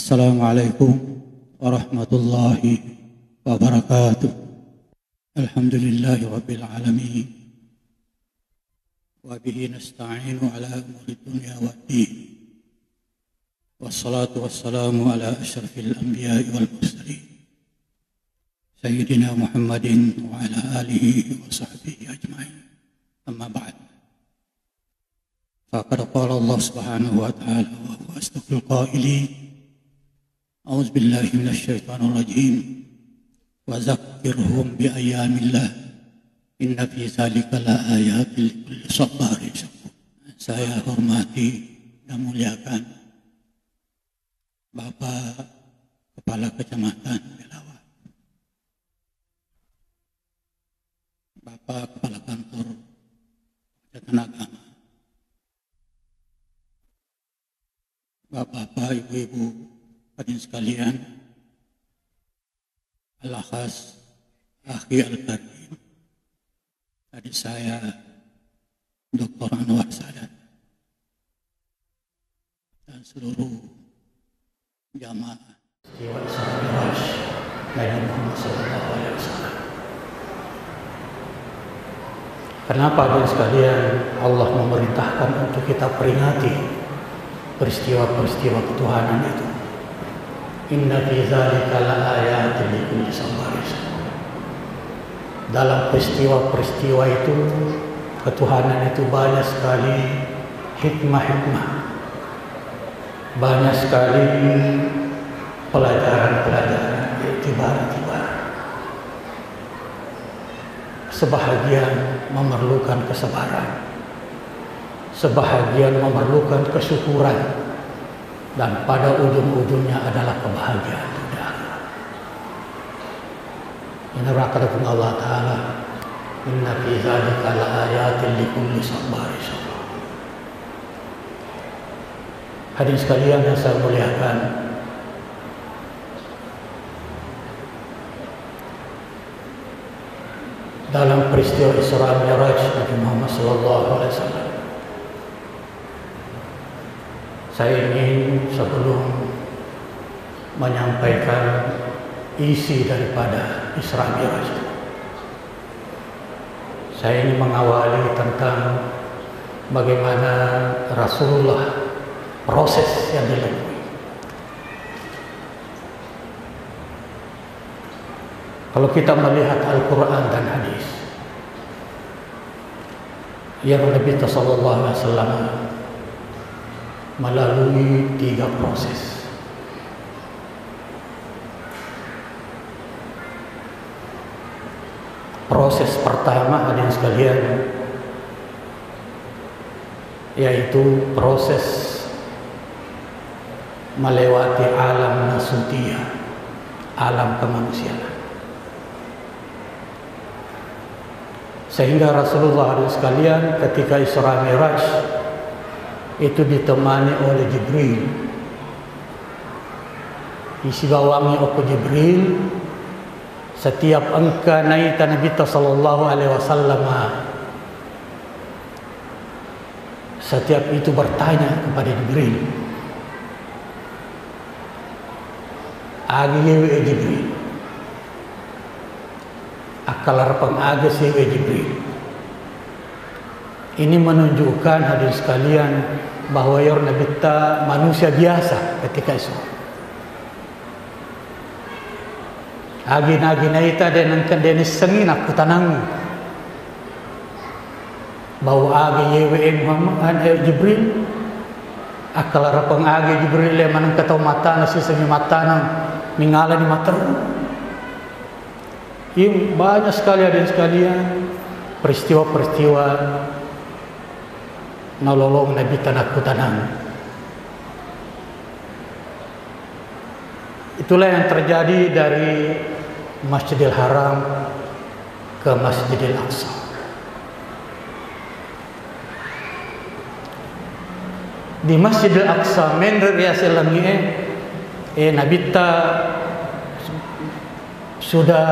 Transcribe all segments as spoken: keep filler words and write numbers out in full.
السلام عليكم ورحمة الله وبركاته. الحمد لله رب العالمين، وبه نستعين على أمور الدنيا والدين، والصلاة والسلام على أشرف الأنبياء والمرسلين، سيدنا محمد وعلى آله وصحبه أجمعين. أما بعد، فقد قال الله سبحانه وتعالى وهو أصدق القائلين: أعوذ بالله من الشيطان الرجيم. وذكرهم بأيام الله إن في ذلك لآيات لكل صبار شكور. Saya hormati dan muliakan Bapak Kepala Kecamatan Belawa, Bapak Kepala Kantor Kementerian Agama, Bapak-bapak, ibu-ibu, hadirin sekalian, al-akhas, akhi al-karim, adik saya, Doktor Anwar Sadat, dan seluruh jamaah Peristiwa Isra Mi'raj Nabi Muhammad sallallahu alaihi wasallam. Kenapa, hadirin sekalian, Allah memerintahkan untuk kita peringati peristiwa-peristiwa ketuhanan itu? Inna fi dzalika laayatin likulli sabbarin syakur. Dalam peristiwa-peristiwa itu, ketuhanan itu banyak sekali hikmah-hikmah. Banyak sekali pelajaran-pelajaran, iktibar-iktibar. Sebahagian memerlukan kesabaran, sebahagian memerlukan kesyukuran, dan pada ujung-ujungnya adalah kebahagiaan di akhirat. Ini rakalakun Allah Ta'ala, "Inna fi dzalika laayatin likulli sabbarin syakur." Hadirin sekalian yang saya muliakan, dalam peristiwa Isra Mi'raj Nabi Muhammad sallallahu alaihi wasallam, saya ingin, sebelum menyampaikan isi daripada Isra Mi'raj, saya ingin mengawali tentang bagaimana Rasulullah, proses yang dilalui. Kalau kita melihat Al-Quran dan hadis, ya, Nabi sallallahu alaihi wasallam melalui tiga proses. Proses pertama, hadirin sekalian, yaitu proses melewati alam nasutiyah, alam kemanusiaan. Sehingga Rasulullah, hadirin sekalian, ketika Isra Mi'raj itu ditemani oleh Jibril. Isibawangngi okko Jibril, setiap engka naita Nabitta sallallahu alaihi wasallam, setiap itu bertanya kepada Jibril, "Agi yewe, eh, Jibril? Akkalarapang aga siwe, eh, Jibril?" Ini menunjukkan, hadirin sekalian, bahwa iyaro Nabitta manusia biasa ketika Isra. Agi-, agi naita de nengka de nissengi nakkutanangi. Bau agi yewe, eh, Muhammad, eh, Jibril. Akkalarapang agi Jibril, eh, manengka tau matana sisengi matana, ningalani matana. Ini banyak sekali, hadirin sekalian, peristiwa-peristiwa nalolong Nabitta nakkutanang. Itulah yang terjadi dari Masjidil Haram ke Masjidil Aqsa. Di Masjidil Aqsa, menre riaseng langi'e, eh, Nabitta sudah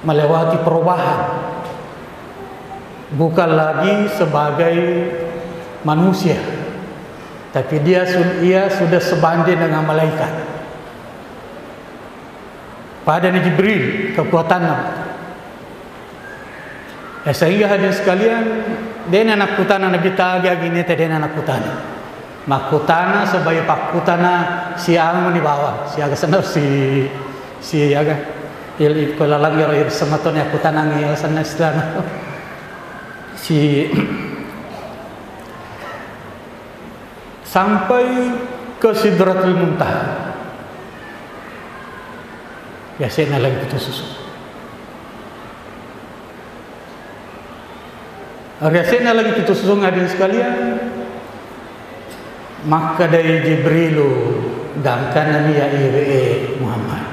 melewati perubahan, bukan lagi sebagai manusia, Tapi dia su-, ia sudah sebanding dengan malaikat. Padani Jibril kekuatanna. Eh, sehingga hadirin sekalian, dena nakkutana Nabitta agi-agi nete, dena nakkutana. Makkutana sebagai pakkutana si anu ni bawang, siaga senna si, si aga, il-, il-, ko laleng ero il sematoni akkutanangi senna istilahna. Si sampai ke Sidratul Muntaha. Yase'na lagi pitu susu. Riase'na lagi pitu susu, hadirin sekalian, makkedai Jibrilu, gangkanna mi ya iwe Muhammad.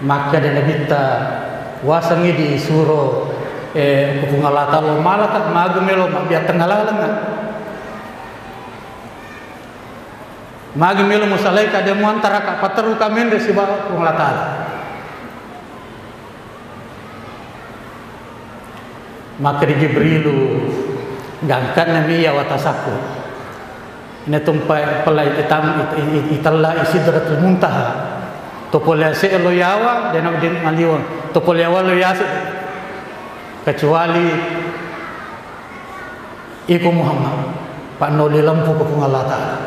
Makkeda Nabitta, wasengngi disuro, eh, ku Puang Allah Ta'ala, malaka magi melo mabbiatteng alalengnga. Magi melo musalai ka de muantaraka, patteruka menre sibawa Puang Allah Ta'ala. Makkeda Jibrilu, gangkanna mi iya watasakku. Ina tumpa pella itam-, it-, it-, itella i Sidratul Muntaha. To pole ase lo yawa, dena, dena maliweng. To pole yawa lo yase, kecuali iko Muhammad, pannoli lempu ko Puang Allah Ta'ala.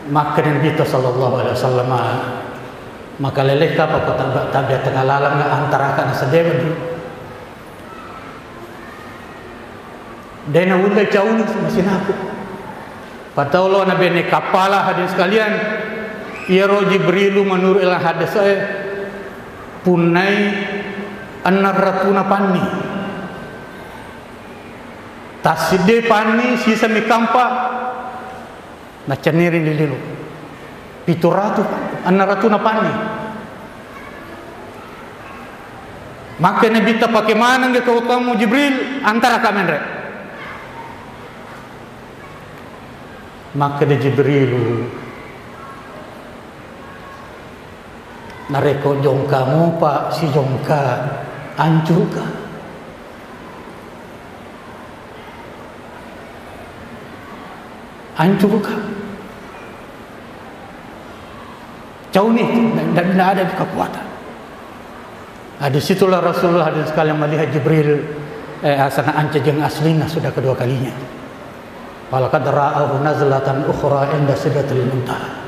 Makkeda Nabitta sallallahu alaihi wasallam, makalelekka apa ko tabba-, tabbiatteng alalengnga antaraka naseddie wedding. De naulle cauni masinaku. Patau lo nabene kappala, hadirin sekalian, iyaro Jibrilu menurut ilmu hadis e punnai enneng ratuna panni. Tassiddi panni, sisami kampa, nacenniri lililu. Pitu ratu, enneng ratuna panni. Makkeda Nabitta, pake maneng ge kau kamu Jibril, antaraka menre. Makkeda Jibrilu, narekko jongka mopa sijongka, ancuruka. Ancuruka. Cauni, nda-, nda-, nda ada kekuatan. Nah, disitulah Rasulullah dan sekalian melihat Jibril, eh, asana ancajeng aslinna sudah kedua kalinya. Walaqad ra'ahu nazlatan ukhra inda sidratil muntaha.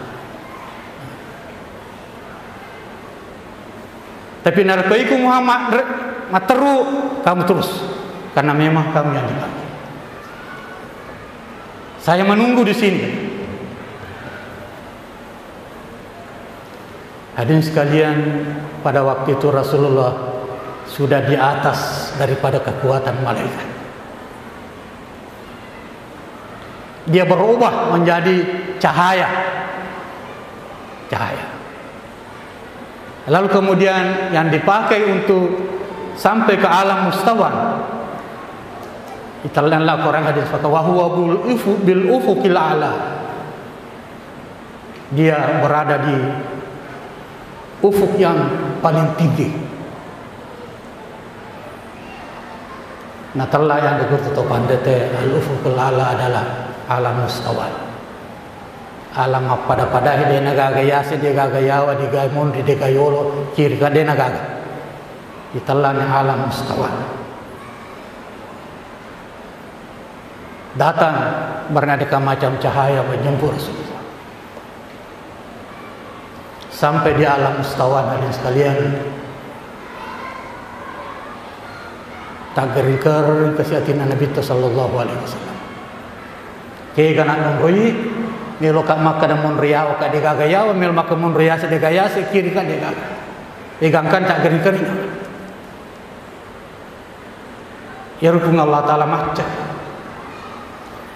Tapi narekko iko Muhammad re-, matteru, kamu terus. Karena memang kamu yang dipanggil. Saya menunggu di sini. Hadirin sekalian, pada waktu itu Rasulullah sudah di atas daripada kekuatan malaikat. Dia berubah menjadi cahaya. Cahaya. Lalu kemudian yang dipakai untuk sampai ke alam mustawan. Italian lah Quran hadis, "Wa huwa bil ufu-, bil ufuqil a'la." Dia berada di ufuk yang paling tinggi. Natella yang digurtu to pandete, al-ufuqul a'la adalah alam mustawan. Alam mappada-padahi, de nagaga yase, de gaga yawa, de gaga monri, de gaga yolo, kiri ka de nagaga. Itellani alam mustawan. Datang beraneka macam cahaya menjemput Rasulullah. Sampai di alam mustawan, hadirin sekalian, taggeringkering kasi atinna Nabitta sallallahu alaihi wasallam. Kega na monroi, meloka makkeda monri yawa ka de gaga yawa, melo makkeda monri yase de gaga yase, kiri ka de gaga. Egangkan taggeringkering. Iyaro Puang Allah Ta'ala macca.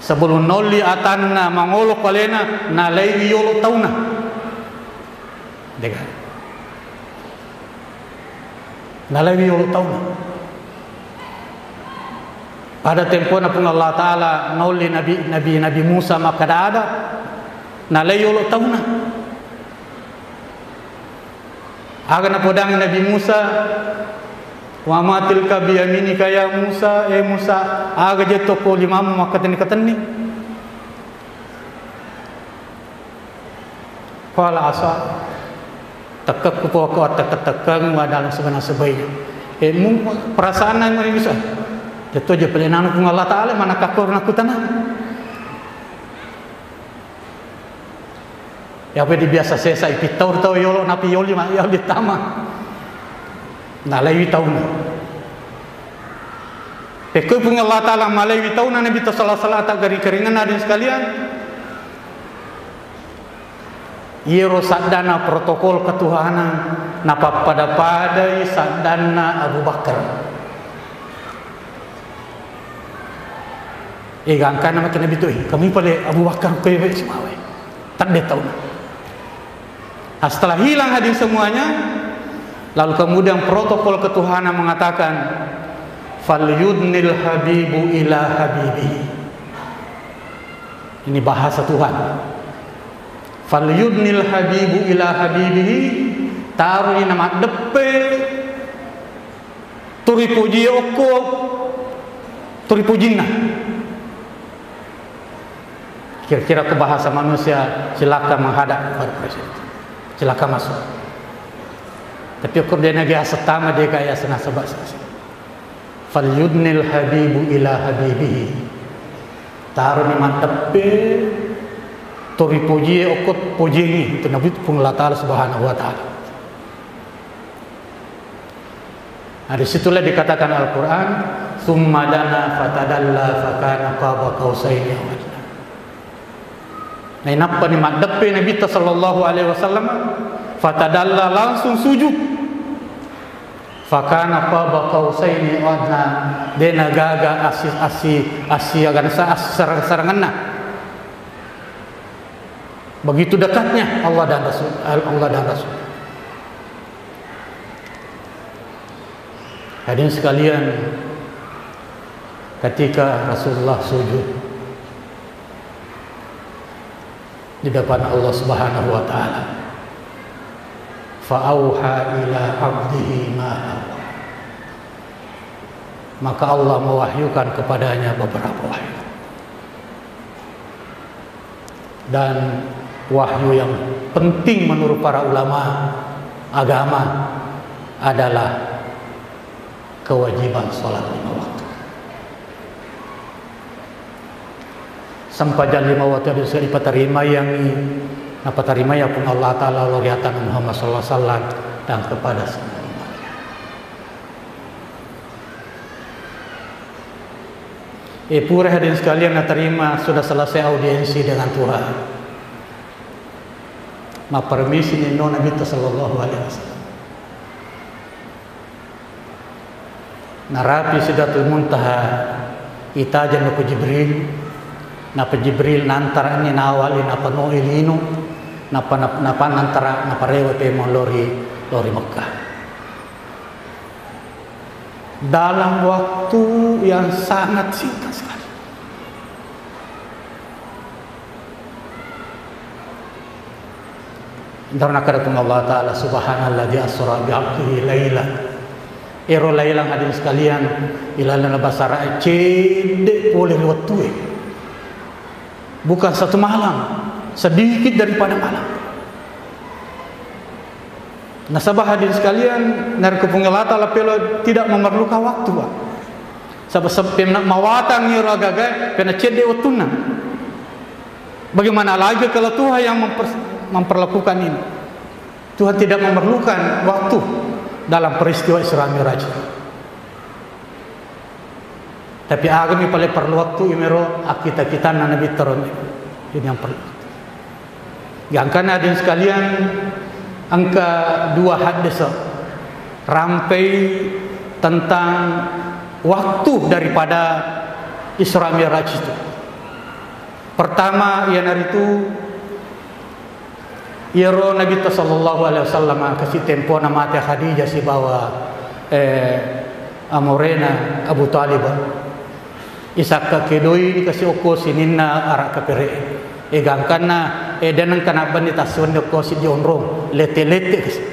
Sebelum naolli atanna mangolo kalena, nalaiwi yolo tauna. Dega. Nalaiwi yolo tauna. Pada tempona Puang Allah Ta'ala naolli Nabi, Nabi, Nabi Musa makkada ada, nalai yolo tauna. Aga napodangi Nabi Musa, Wa ma tilka biyaminika ya Musa, eh Musa, aga je to ko limamu makkatenni-katenni? Qala asa, tekkekku poko tekkek-tekkeng wa dalam sebenang sebaiknya. Eh, mu-, perasaanna mani bisa. Tetto je pale nanu Puang Allah Ta'ala, mana kakor nakutana. Ya, apa dibiasa sesa ipittau tau yolo, napi yoli ma, yoli tama. Nalaiwi tauna. Pekkoi Puang Allah Ta'ala malaiwi tauna Nabi ta sallallahu alaihi wasallam, ta gari-garingan, hadirin sekalian. Iyaro saddana protokol ketuhanan napappada-padai saddanna Abu Bakar. Eh, gangkanna maki Nabi tu, "Eh, kami pale Abu Bakar ko iwe simawe." Tadde tauna. Nah, setelah hilang hadis semuanya, lalu kemudian protokol ketuhanan mengatakan, "Falyudnil habibu ila habibihi." Ini bahasa Tuhan. "Falyudnil habibu ila habibihi," taroni namaddeppe turi pojie okko turi pojinna. Kira-kira ke bahasa manusia, silakan menghadap kepada presiden. Silakan masuk. Tapi okko dena ge asetama de gaya senasa bahasa. "Falyudnil habibu ila habibihi." Taroni maddeppe turi pojie okko pojiengngi, itu Nabi Puang Allah Ta'ala Subhanahu wa Ta'ala. Nah, disitulah dikatakan Al-Quran, "Tsumma dana fatadalla fakana qaba qausaini au adna." Nainappani maddeppe Nabitta sallallahu alaihi wasallam, fatadalla, langsung sujud. Fakana qaba qausaini au adna, dena gaga assi, assi, assi, agansa, assi sarang-saranganna. Begitu dekatnya Allah dan Rasul, Allah dan Rasul. Hadirin sekalian, ketika Rasulullah sujud di depan Allah Subhanahu wa Ta'ala, "Fa auha ila abdihi ma auha." Maka Allah mewahyukan kepadanya beberapa wahyu. Dan wahyu yang penting menurut para ulama agama adalah kewajiban sholat lima waktu. Sempajang lima waktu harus dipatarimai yang napatarimai ya pun Allah Ta'ala, lalu riatan Muhammad sallallahu alaihi wasallam dan kepada semua umatnya. Eh, pura hadirin sekalian, naterima sudah selesai audiensi dengan Tuhan. Mappermisi ninno Nabitta sallallahu alaihi wasallam. Narapi Sidratul Muntaha, itajeng ko Jibril, napa Jibril nantarani nawali, napanoi lino, napa, napa, napa nantara, naparewa pemong lori, lori Mekkah. Dalam waktu yang sangat singkat sekali. Entar nakkeda Puang Allah Ta'ala, "Subhanalladzi asra bi abdihi laila." Ero laila, hadirin sekalian, ilalana basara cedde pole ri wettue. Bukan satu malam, sedikit daripada malam. Nasaba hadirin sekalian, narekko Puang Allah Ta'ala pelo tidak memerlukan waktu, Pak. Saba-, sab-, pemna-, mawatang iro agaga, pena cedde wettunna. Bagaimana lagi kalau Tuhan yang memper-, memperlakukan ini? Tuhan tidak memerlukan waktu dalam peristiwa Isra Mi'raj. Tapi agami paling perlu waktu imero akita-kitanna Nabi teron. Ini yang perlu. Gangkanna hadirin sekalian, engka dua hadis rampei tentang waktu daripada Isra Mi'raj itu. Pertama, iyanaritu iyaro Nabitta sallallahu alaihi wasallam kasi tempona mate Khadijah sibawa, eh, amorena Abu Thalib. Isakka kedoi ni kasi okko sininna ara kapere. E gangkanna, e, deneng kana benni tassuwenni okko siddi onrong, lette-lette kasi.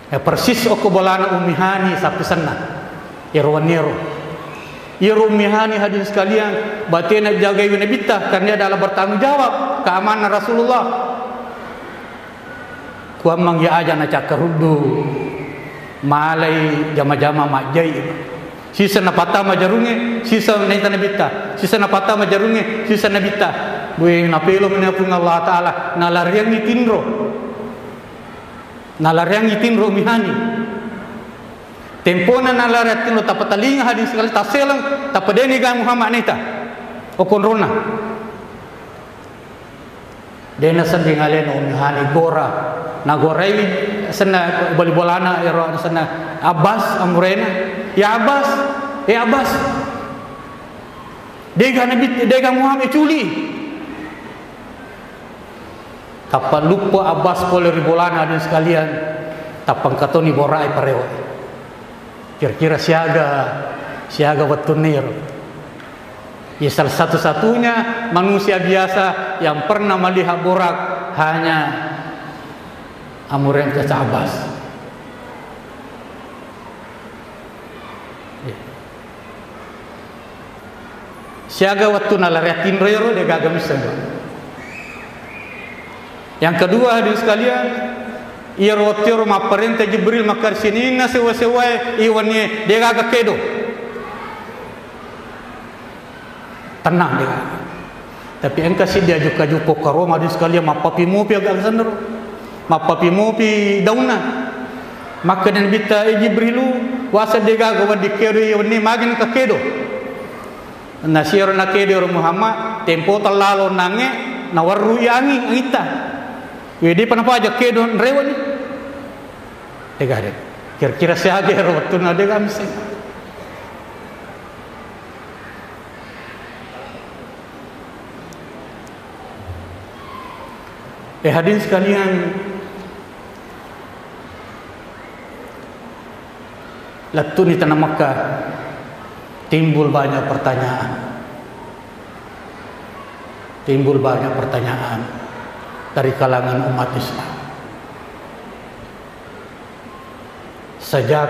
Ya, persis okko bolana Ummi Hani sappisenna. Iyaro wenniero. Iyaro Ummi Hani, hadirin sekalian, batena jagaiwi Nabitta karena dia adalah bertanggung jawab keamanan Rasulullah. Kuammang ya aja nacakkaruddu, malai jama-jama majjai. Sisa napattama jarungnge, sisa naita Nabitta. Sisa napattama jarungnge, sisa Nabitta. Due napelo mena Puang Allah Ta'ala, nalariangngi tinro. Nalariangngi tinro Ummi Hani. Tempona nalariang tinro, tapatalinga, hadirin sekalian, tasseleng, tappa de niga Muhammad naita. Okonrona. De nasedding alena Ummi Hani, gora. Nagorai senna bali bolana ero senna Abbas amurena. Ya Abbas, eh Abbas. Dega Nabi, dega Muhammad culi. Tappa luppa Abbas pole ri bolana, hadirin sekalian, tappa engka toni borae parewe. Kira-kira siaga, siaga wettunna iyaro. Ya, salah satu-satunya manusia biasa yang pernah melihat borak hanya amureng Caca Abbas. Ya. Siaga wettu nalariang tinro iyaro, de gaga misseng. Yang kedua, hadirin sekalian, iyaro wettu iyaro mapparenta Jibril makkeda, sininna sewa-sewae iwennie, de gaga kedo. Tenang, de gaga. Tapi engka siddi ajukka-jukka karoma, hadirin sekalian, mappapi mopi aga senro. Mappapi mopi daunna. Makkeda Nabitta, "Eh Jibrilu, waseng de gaga wedding kedo iwennie, magi engka kedo?" Nasiero nakedo ro Muhammad, tempo tellalo nange, nawarrui anging, angitta. Wedi pa napaja kedo nreweni. De gaga. Kira-kira siaga ero wettunna, de gaga misseng. Eh, hadirin sekalian, lettuni tana Makkah, timbul banyak pertanyaan. Timbul banyak pertanyaan dari kalangan umat Islam. Sejak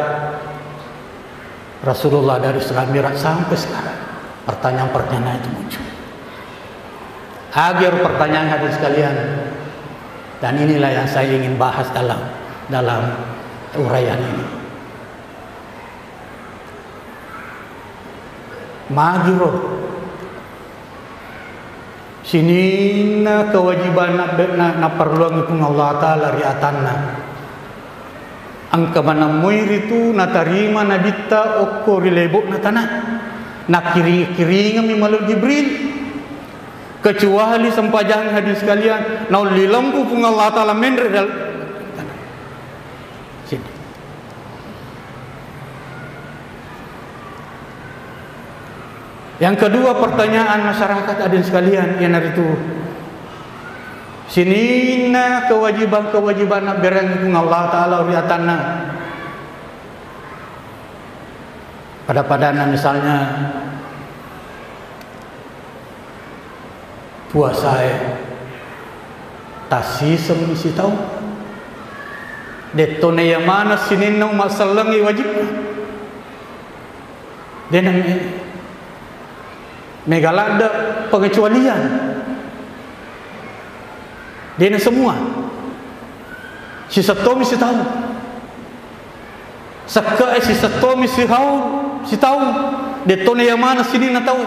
Rasulullah dari Isra Mi'raj sampai sekarang, pertanyaan-pertanyaan itu muncul. Agar pertanyaan, hadirin sekalian, dan inilah yang saya ingin bahas dalam, dalam uraian ini. Magiro sininna kewajiban na, na, naparelluang Puang Allah Ta'ala ri atanna. Engka maneng moi ritu natarima Nabitta okko ri lebo'na tana. Nakkiring-kiringengmi malaikat Jibril. Kecuali sempajang, hadirin sekalian, naolli lempu Puang Allah Ta'ala menre dal-, Siddi. Yang kedua, pertanyaan masyarakat, hadirin sekalian, iyanaritu sininna kewajiban-kewajiban nabbereng Puang Allah Ta'ala ri atanna. Pada-padana misalnya, puasae tassiseng sitaung. De'to naiya maneng sininna umma sellengnge wajibna. De nang mega ladde pengecualian. De na semua. Siseng tommi sitaung. Sekke'e siseng tommi sitaung, sitaung. De'to naiya maneng sininna tau.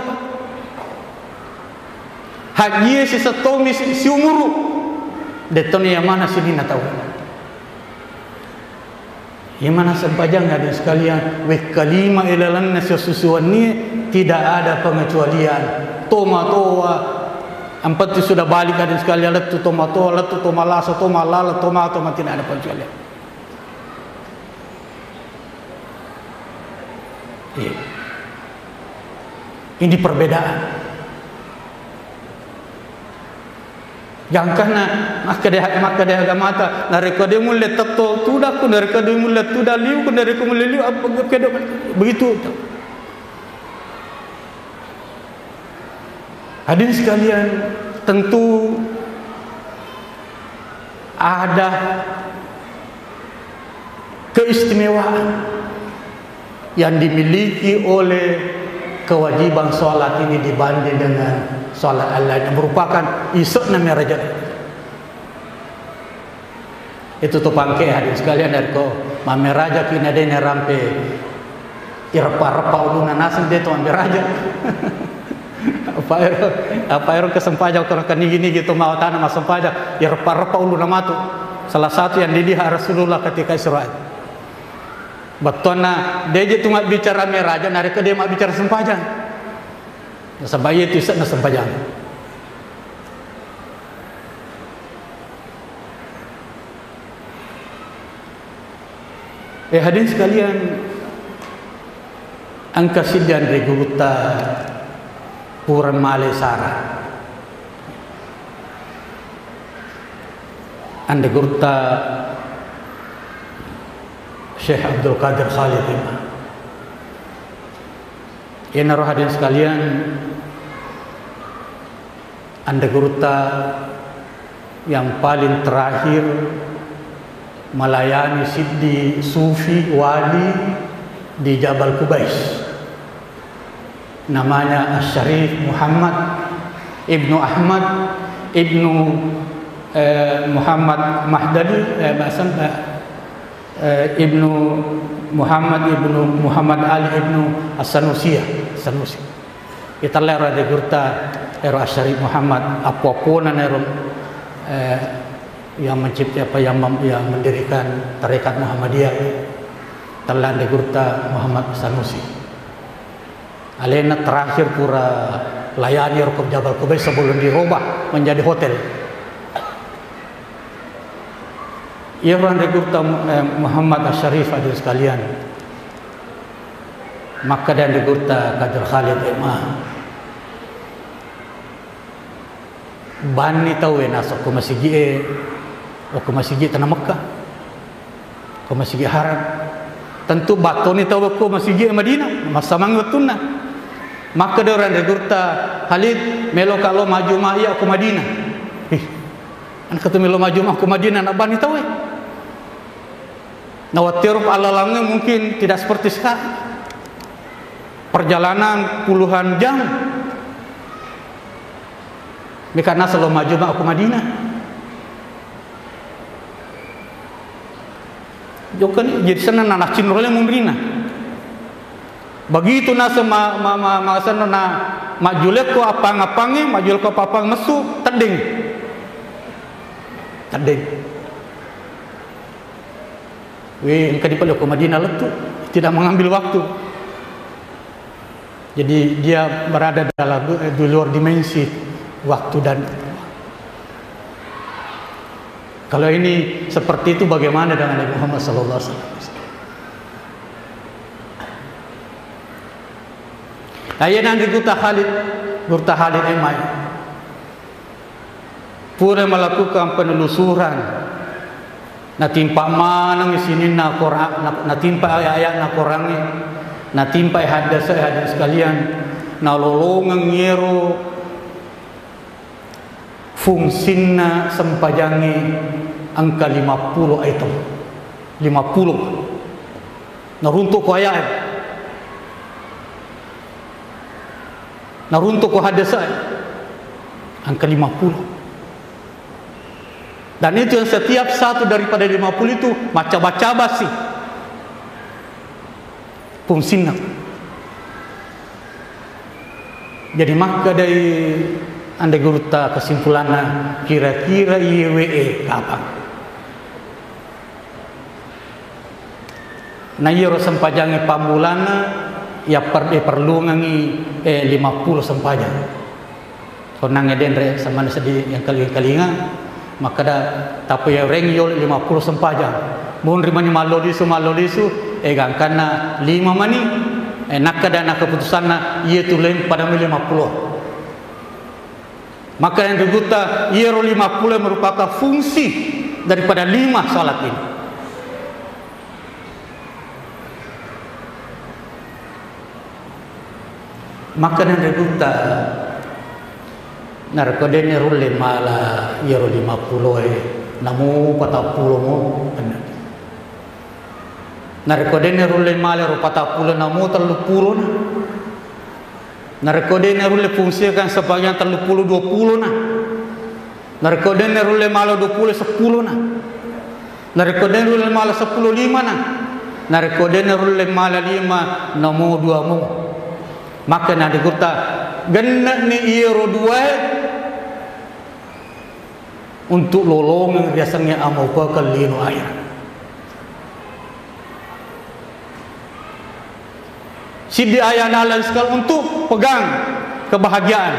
Hajjie siseng tommi si-, siumuru. De'to naiya maneng sininna tau. Iya maneng sempajang, hadirin sekalian, wekkalima ilalenna sessusuannie tidak ada pengecualian. Tomatoa, yang penting sudah balik, hadirin sekalian, lettu tomatoa, lettu tomalasa, tomalala, tomatoma, tidak ada pengecualian. Iya. Ini perbedaan. Gangkanna makkeda, makkeda agamata, narekko de mulle tetto tudakku, narekko de mulle tudang liuku, narekko mulle liu, apa kedo begitu. Hadirin sekalian, tentu ada keistimewaan yang dimiliki oleh kewajiban sholat ini dibanding dengan sholat yang lain, yang merupakan ise'na Mi'raj. Itu tu pangke, hadirin sekalian, dari ko mammeraja ki na de' narampe ireppa-reppa uluna naseng, de' tu mammeraja. Apa ero, apa ero kesempajang ko nigi-nigi tu mawatana massempajang, ireppa-reppa uluna matu. Salah satu yang dilihat Rasulullah ketika Isra. Bettuanna, de' je tu mabbicara meraja, narekko de' mabbicara sempajang. Nasaba iye tu ise'na sempajang. Eh, hadirin sekalian, engka siddi anre gurutta pura male sara. Anre gurutta Syekh Abdul Qadir Khalid Imam. Iyanaro, hadirin sekalian, anre gurutta yang paling terakhir melayani siddi sufi wali di Jabal Kubais. Namanya Asy-Syarif Muhammad ibnu Ahmad ibnu, eh, Muhammad Mahdali, eh, bahasa, eh, eh, ibnu Muhammad ibnu Muhammad Ali ibnu As-Sanusi, ya, Sanusi. Itella ero anre gurutta, ero Asy-Syarif Muhammad, appo-appona ero, eh, yang mencipta apa, yang mem-, yang mendirikan tarekat Muhammadiyah, tella anre gurutta Muhammad Sanusi. Alena terakhir pura layani ro ko Jabal Kubais sebelum dirubah menjadi hotel. Iyaro anre gurutta, eh, Muhammad Asy-Syarif, hadirin sekalian. Makkeda anre gurutta Qadir Khalid, eh, ma. Banni tauwe nasokko masigi'e, okko masigi tana Mekka, ko masigi Haram. Tentu battoni tau okko masigi Madinah, massamangngi wettunna. Makkeda ro anre gurutta, "Khalid, meloka lo majjuma iya ko Madinah." Ih, engka tu melo majjuma ko Madinah, nabbanni tauwe. Na wettu ero allalangnge mungkin tidak seperti sekarang. Perjalanan puluhan jam. Meka naseng lo majjuma ko Madinah. Jokkani, jadi senna na nacinro le munrina. Begitu naseng ma-, ma-, ma-, ma-, senna na majjulekko appang-appangnge, majjulekko appang-appang messu, teddeng. Teddeng. Wih, engka di pale ko Madinah lettu, tidak mengambil waktu. Jadi dia berada dalam, eh, di luar dimensi waktu dan kalau ini seperti itu, bagaimana dengan Nabi Muhammad sallallahu alaihi wasallam? Aye nanti gurutta Khalid, gurutta Khalid emai. Pura melakukan penelusuran. Natimpa maneng sininna Qur'an, na-, natimpa ayat-ayatna Qur'angnge, natimpa hadis, hadirin sekalian, nalolongeng iyaro fungsinna sempajangnge engka lima puluh item. Lima puluh. Naruntuk ko ayat. Naruntuk ko hadis, engka lima puluh. Dan itu yang setiap satu daripada lima puluh itu macaba-caba sih fungsinna. Jadi makkedai anre gurutta kesimpulanna, kira-kira iye we e kapang. Na iyaro sempajangnge pammulanna, ya per-, diperluangngi, eh, lima puluh sempajang. Konnangnge denre samana seddi yang kali-, kalinga, makkeda, tapi ya reng yo lima puluh sempajang. Munri mani mallo lisu, mallo lisu, eh, gangkanna lima mani, eh, nakkeda na keputusanna, iya tu lem pada lima puluh. Maka yang digutta, iyaro lima puluh merupakan fungsi daripada lima salat ini. Maka yang digutta, narekko dene rulle mala iyaro lima puluh e, namu patappulo mo, enna. Narekko de'na rulle mala ro patappulo na mo telluppulo na. Narekko de'na rulle fungsikan sebagian telluppulo dua pulo na. Narekko de'na rulle mala dua pulo seppulo na. Narekko de'na rulle mala seppulo lima na. Narekko de'na rulle mala lima na mo dua mo. Maka na digutta genne'ni iyaro duae untuk lolongeng riasengnge amaupekeng lino akhirat. Siddi ayana Allah sekali untuk pegang kebahagiaan.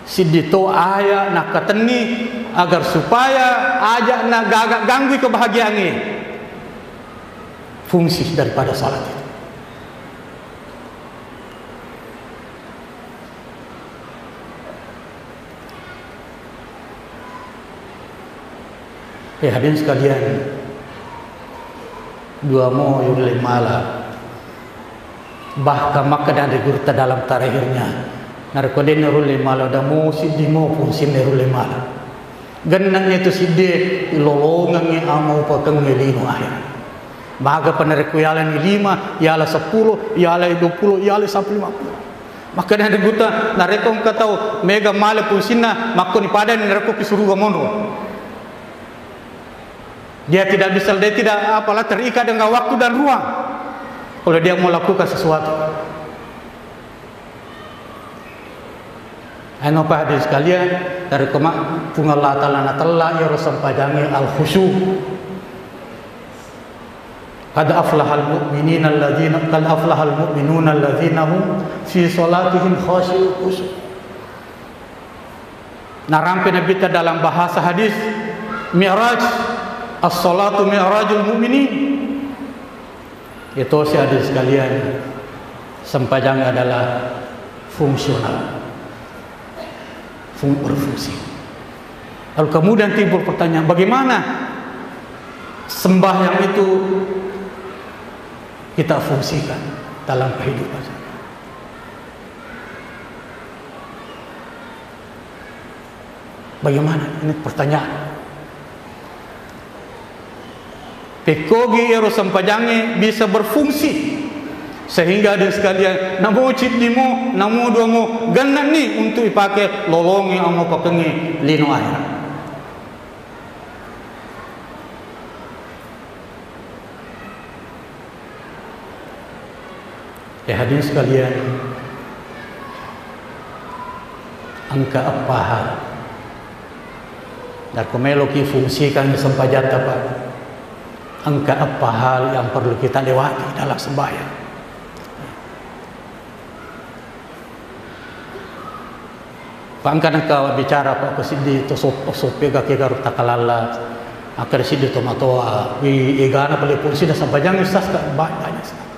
Siddi to aya nakkatenni agar supaya aja na gaga ganggui kebahagiaangnge. Fungsi daripada salat itu. Eh, hadirin sekalian, dua mo yulle mala. Bahkan makkeda ri gurutta dalam tarakhirnya, narekko de'na rulle mala, dua mo siddi mo fungsinna rulle mala. Genne'na itu siddi lolongengngi amaupekengnge lino akhirat. Maga pa narekko yalani lima, yala seppulo, yala dua pulo, yala sampai lima pulo. Makkeda ri gurutta, narekko engka tau mega mala fungsinna, makkoni padani narekko ki suruga monro. Dia tidak bisa, dia tidak apalah terikat dengan waktu dan ruang. Kalau dia mau lakukan sesuatu. Anu, Pak, hadirin sekalian, dari kema-, Puang Allah Ta'ala natella iyaro sempajangnge al-khusyu. Qad aflahal mu'minina alladzina, qad aflahal mu'minuna alladzina hum fi salatihim khasyi'un, khusyu. Narampe Nabitta dalam bahasa hadis, Mi'raj, as-salatu mi'rajul mu'minin. Itu sih, hadirin sekalian, sempajang adalah fungsional, fung-, berfungsi. Lalu kemudian timbul pertanyaan, bagaimana sembahyang itu kita fungsikan dalam kehidupan? Bagaimana? Ini pertanyaan. Pekkogi ero sempajangnge bisa berfungsi sehingga, hadirin sekalian, namo ciddi mo, namo dua mo, genne'ni untuk ipake lolongi amaupekengngi lino akhirat. Ya, hadirin sekalian, engka eppa hal. Narekko meloki fungsikan sempajatta, Pak, engka eppa hal yang perlu kita lewati dalam sembahyang. Pak, engka nengka bicara, Pak, ko siddi to sop-, soppe ga kega ro takalalla, akkeda siddi to matoa, wi, egana pale fungsi na sempajang, Ustaz, ka, ba-, banyak sekali.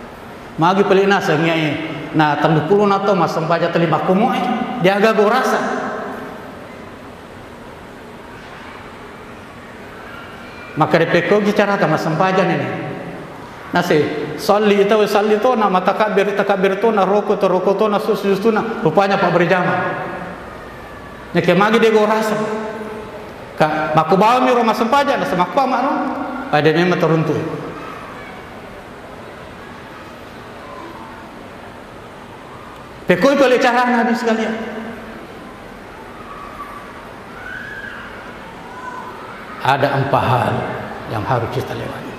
Magi pale naseng, iya, na telluppulo na to massempajang telli makkumoe, diaga go rasa. Maka dipekkogi carata massempajang ini. Nase, salli tau, salli tona, matakabbir, takabbir tona, roko to, roko tona, sujud, sujud tona, rupanya Pak berjamaah. Neke magi de go rasa. Ka, makku bawami ro massempajang, nase makku ama ro. Pada memang teruntuk. Pekoi pale carana, hadirin sekalian. Ada empat hal yang harus kita lewati.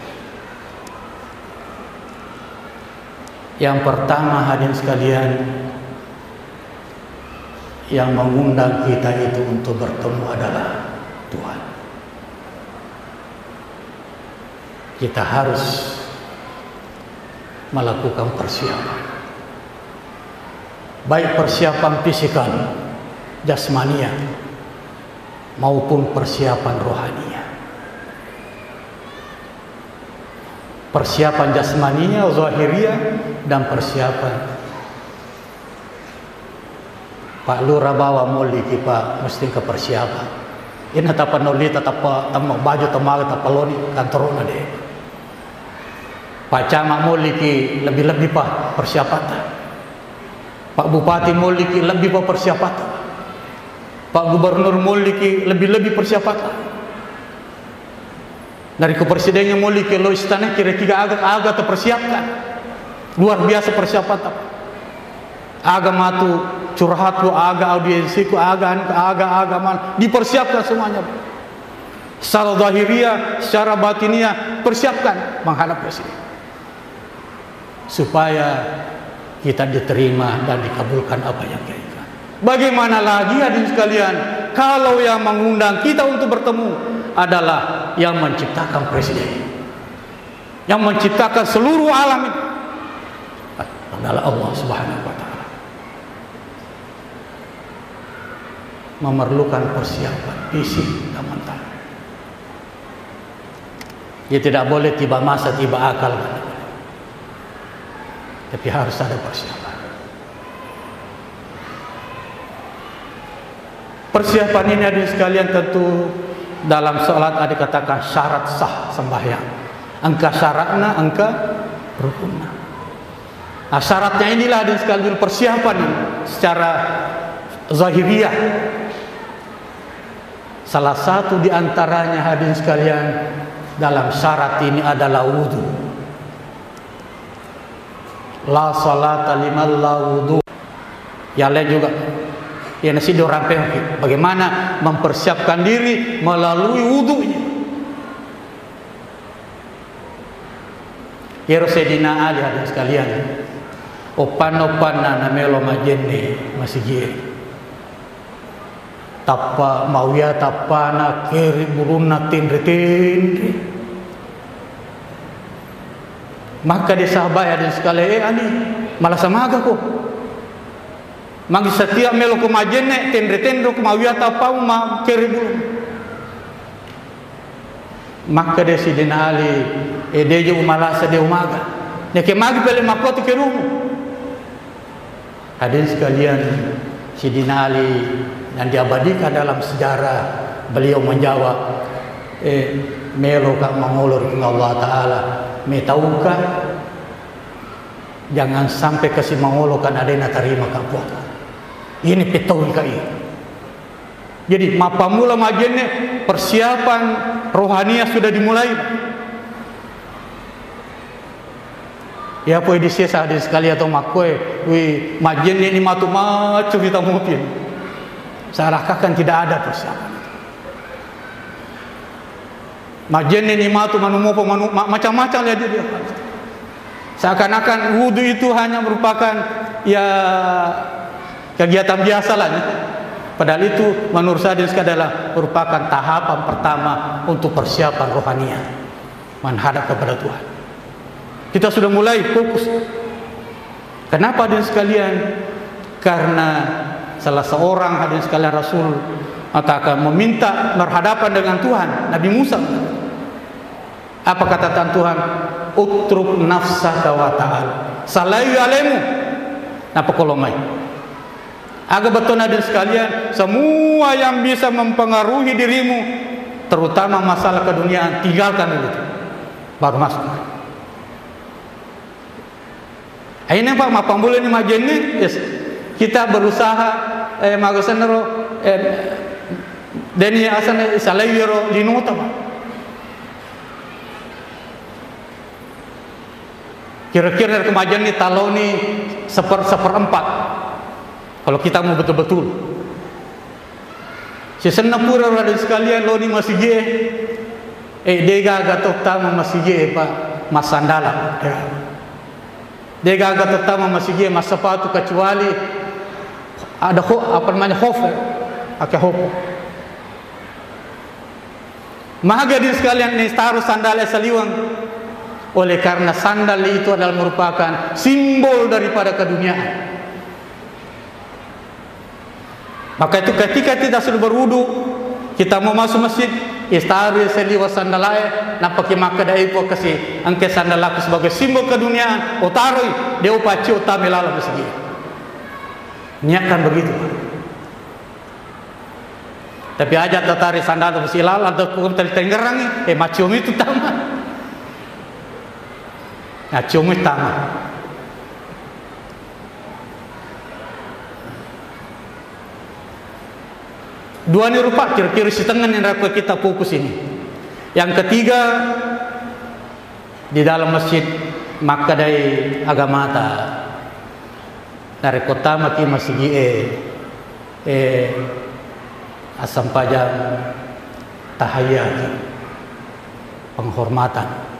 Yang pertama, hadirin sekalian, yang mengundang kita itu untuk bertemu adalah Tuhan. Kita harus melakukan persiapan. Baik persiapan fisikal, jasmania, maupun persiapan rohania. Persiapan jasmania, zahiriyah, dan persiapan Pak Lurah bawa molliki, Pak, mesti engka persiapan. Ina tappa nolli, tappa temma baju, temmaga, tappa loni kantorona de. Pak Camat molliki lebbi-lebbi, Pak, persiapanta. Pak Bupati molliki lebbi, Pak, persiapanta. Pak Gubernur molliki lebbi-lebbi persiapanta. Narekko presidengngé moliki lo istana, kira-kira aga, aga tapersiapkan. Luar biasa persiapan ta. Aga matu curhatku, aga audiensiku, aga anu, aga, aga mana. Dipersiapkan semuanya. Secara zahiriah, secara batiniah, persiapkan menghadap presiden. Supaya kita diterima dan dikabulkan apa yang kita inginkan. Bagaimana lagi, hadirin sekalian, kalau yang mengundang kita untuk bertemu adalah yang menciptakan presiden, yang menciptakan seluruh alam ini adalah Allah Subhanahu wa Ta'ala. Memerlukan persiapan fisik dan mental. Ya, tidak boleh tiba masa, tiba akal. Tapi harus ada persiapan. Persiapan ini, hadirin sekalian, tentu dalam salat ada dikatakan syarat sah sembahyang. Engka syaratna, engka rukunna. Nah, syaratnya inilah, hadirin sekalian, persiapan secara zahiriah. Salah satu di antaranya, hadirin sekalian, dalam syarat ini adalah wudu. La salata liman la wudu. Yang lain juga. Ya, nasi dorang pe-, bagaimana mempersiapkan diri melalui wudunya. Iyaro Sayyidina Ali, hadirin sekalian, oppanna-oppanna namelo majenne masigie. Tappa, Muawiyah tappana, keri bulunna, tenre-tenre. Makkeda sahabat, hadirin sekalian, "Eh, Ali, malasa magako? Magi setiap meloko majenne, tenre-tenre ko Muawiyah tappamu, ma-, keri bulung." Makkeda Sidina Ali, "Eh, deje umalasa, de umaga. Neke magi pele makkuatu kerumu." Hadirin sekalian, Sidina Ali yang diabadikan dalam sejarah, beliau menjawab, "Eh, meloka mangolo ri Allah Ta'ala, metauka, jangan sampai kasi mangolo kan ada yang tarima ka Puang." Ini petauka ini. Jadi, mappammula majenne, persiapan rohania sudah dimulai. Ya, poi di sesa, hadirin sekalian, atau makkoe, wi, majenne ni matu macuri tamupin. Seakan-akan tidak ada persiapan. Majenne ni matu manu mopo manu, ma-, macam-macam ya dia. Seakan-akan wudhu itu hanya merupakan, ya, kegiatan biasa lah, ya. Padahal itu menurut saya, hadirin sekalian, adalah merupakan tahapan pertama untuk persiapan rohania menghadap kepada Tuhan. Kita sudah mulai fokus. Kenapa, hadirin sekalian? Karena salah seorang, hadirin sekalian, Rasul mengatakan, meminta berhadapan dengan Tuhan, Nabi Musa. Apa kata Tuhan? "Utruk nafsaka wa ta'al." Salai alemu. Napa kolomai? Aga betul, hadirin sekalian, semua yang bisa mempengaruhi dirimu, terutama masalah keduniaan, tinggalkan dulu. Baru masuk. Aina, Pak, mappammulani majenne, yes. Kita berusaha, eh, magasenro, eh, deni asana salaiwiro linota, Pak. Kira-kira dari kemajuan ini taloni seper-, seperempat. Kalau kita mau betul-betul. Sisenna pura, hadirin sekalian, loni masigie, eh, degaga to tama masigie, Pak, massandala. Degaga to tama masigie massepatu kecuali ada ho-, apa namanya, hof, eh, pakai hof. Maga, hadirin sekalian, ni taruh sandal saliweng. Oleh karena sandal itu adalah merupakan simbol daripada keduniaan. Maka itu ketika kita sudah berwudu, kita mau masuk masjid, istaru saliweng sandalae, nappaki makkeda, "Ipo kasi engke sandalaku sebagai simbol keduniaan, otaroi, de upaccio tame laleng masjid." Niatkan begitu. Tapi aja tatari sandal tu silalang tu ku tenggerangi, eh, macciumi tu tama. Macciumi tama. Dua ni rupa, kira-kira setengah ni rakwa kita fokus ini. Yang ketiga, di dalam masjid makkedai agamata, narekko tamaki masigi'e, eh, assempajang tahiyat, penghormatan.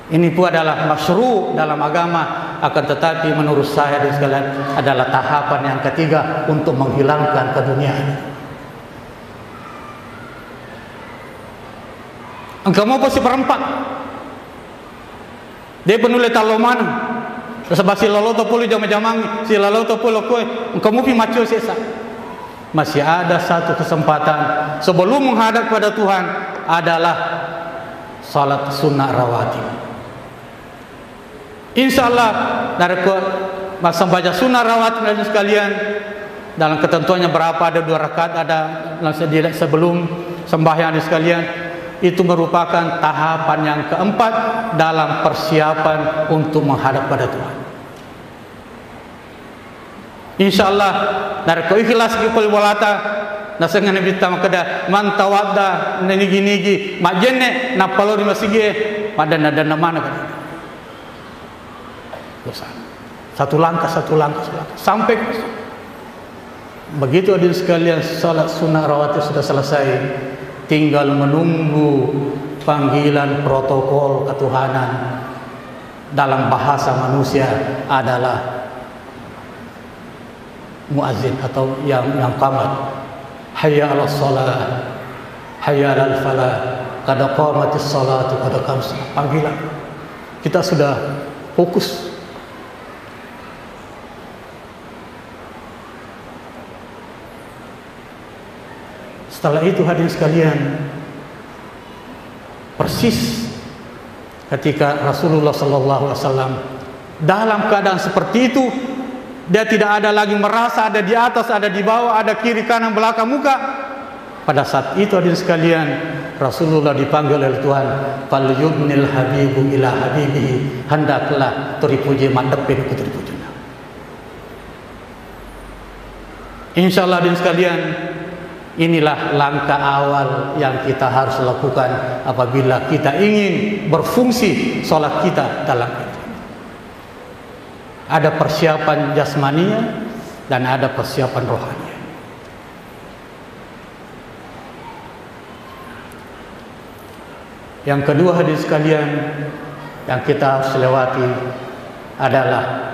Ini pun adalah masyru' dalam agama, akan tetapi menurut saya, hadirin sekalian, adalah tahapan yang ketiga untuk menghilangkan keduniaan. Engka mopa siperempat. De' pa nulle tallo maneng. Nasaba' silalo to pole jama-jamang, silalo to pole koe, engka mupi maccio sesa. Masih ada satu kesempatan sebelum menghadap pada Tuhan adalah salat sunnah rawatib. Insya Allah, narekko massempajang sunnah rawatib, hadirin sekalian, dalam ketentuannya berapa, ada dua rakaat, ada langsung di sebelum sembahyang, hadirin sekalian, itu merupakan tahapan yang keempat dalam persiapan untuk menghadap pada Tuhan. Insya Allah, narekko ikhlas ki pole bolata, nasengnge Nabitta makkeda, "Man tawadda," nanigi-nigi majjenne', nappa lao ri masigi'e, maddanna-danna maneng. Dosa. Satu langkah, satu langkah, satu langkah. Sampai ke masjid. Begitu, hadirin sekalian, salat sunnah rawatib sudah selesai, tinggal menunggu panggilan protokol ketuhanan. Dalam bahasa manusia adalah muazin atau yang, yang qamat. "Hayya 'alas shalah, hayya 'alal falah, qad qamatis shalatu, qad qamatis shalah." Panggilan. Kita sudah fokus. Setelah itu, hadirin sekalian, persis ketika Rasulullah sallallahu alaihi wasallam dalam keadaan seperti itu, dia tidak ada lagi merasa ada di atas, ada di bawah, ada kiri, kanan, belakang, muka. Pada saat itu, hadirin sekalian, Rasulullah dipanggil oleh Tuhan, "Falyudnil habibu ila habibihi," hendaklah teripuji maddeppe ku teripujinna. Insya Allah, hadirin sekalian, inilah langkah awal yang kita harus lakukan apabila kita ingin berfungsi sholat kita dalam itu. Ada persiapan jasmania dan ada persiapan rohania. Yang kedua, hadirin sekalian, yang kita harus lewati adalah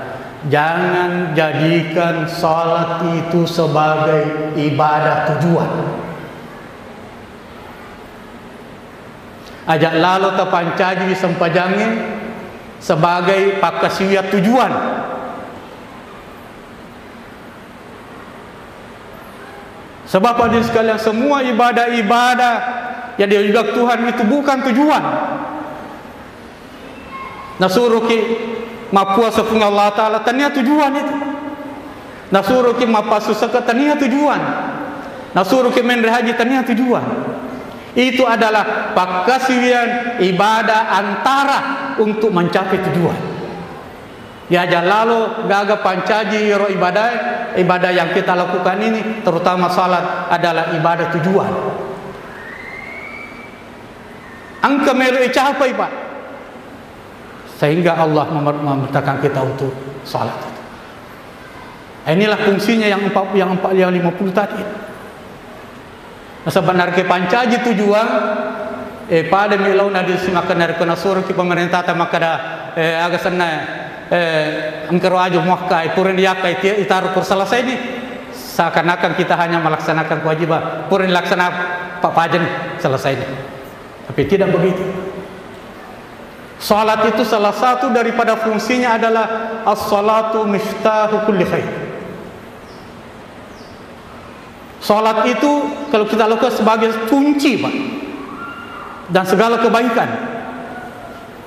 jangan jadikan salat itu sebagai ibadah tujuan. Aja' lalo tapancaji sempajangnge sebagai pakkasiwiang tujuan. Sebab, hadirin sekalian, semua ibadah-ibadah yang diajukan Tuhan itu bukan tujuan. Nasuruki mappuasa Puang Allah Ta'ala, tania tujuan itu. Nasuruki mappassu zakat, tania tujuan. Nasuruki menre haji, tania tujuan. Itu adalah pakkasiwiang ibadah antara untuk mencapai tujuan. Diaja' lalo gaga pancaji iyaro ibadah, ibadah yang kita lakukan ini, terutama salat, adalah ibadah tujuan. Engka melo icapai, Pak, sehingga Allah memer-, memerintahkan kita untuk salat itu. Inilah fungsinya yang empat, yang empat, yang lima puluh tadi. Nasaba' narekko pancaji tujuan, eh, pada mi laona di simakka narekko nasuroki pemerintah ta makkada, eh, aga senna, eh, engkaro aju muakkai, pura diakkai, ti-, itaro kur selesai ni, seakan-akan kita hanya melaksanakan kewajiban, pura dilaksana pa-, pajeng selesai ni. Tapi tidak begitu. Salat itu salah satu daripada fungsinya adalah as-salatu miftahu kulli khair. Salat itu kalau kita lakukan sebagai kunci, Pak, dan segala kebaikan.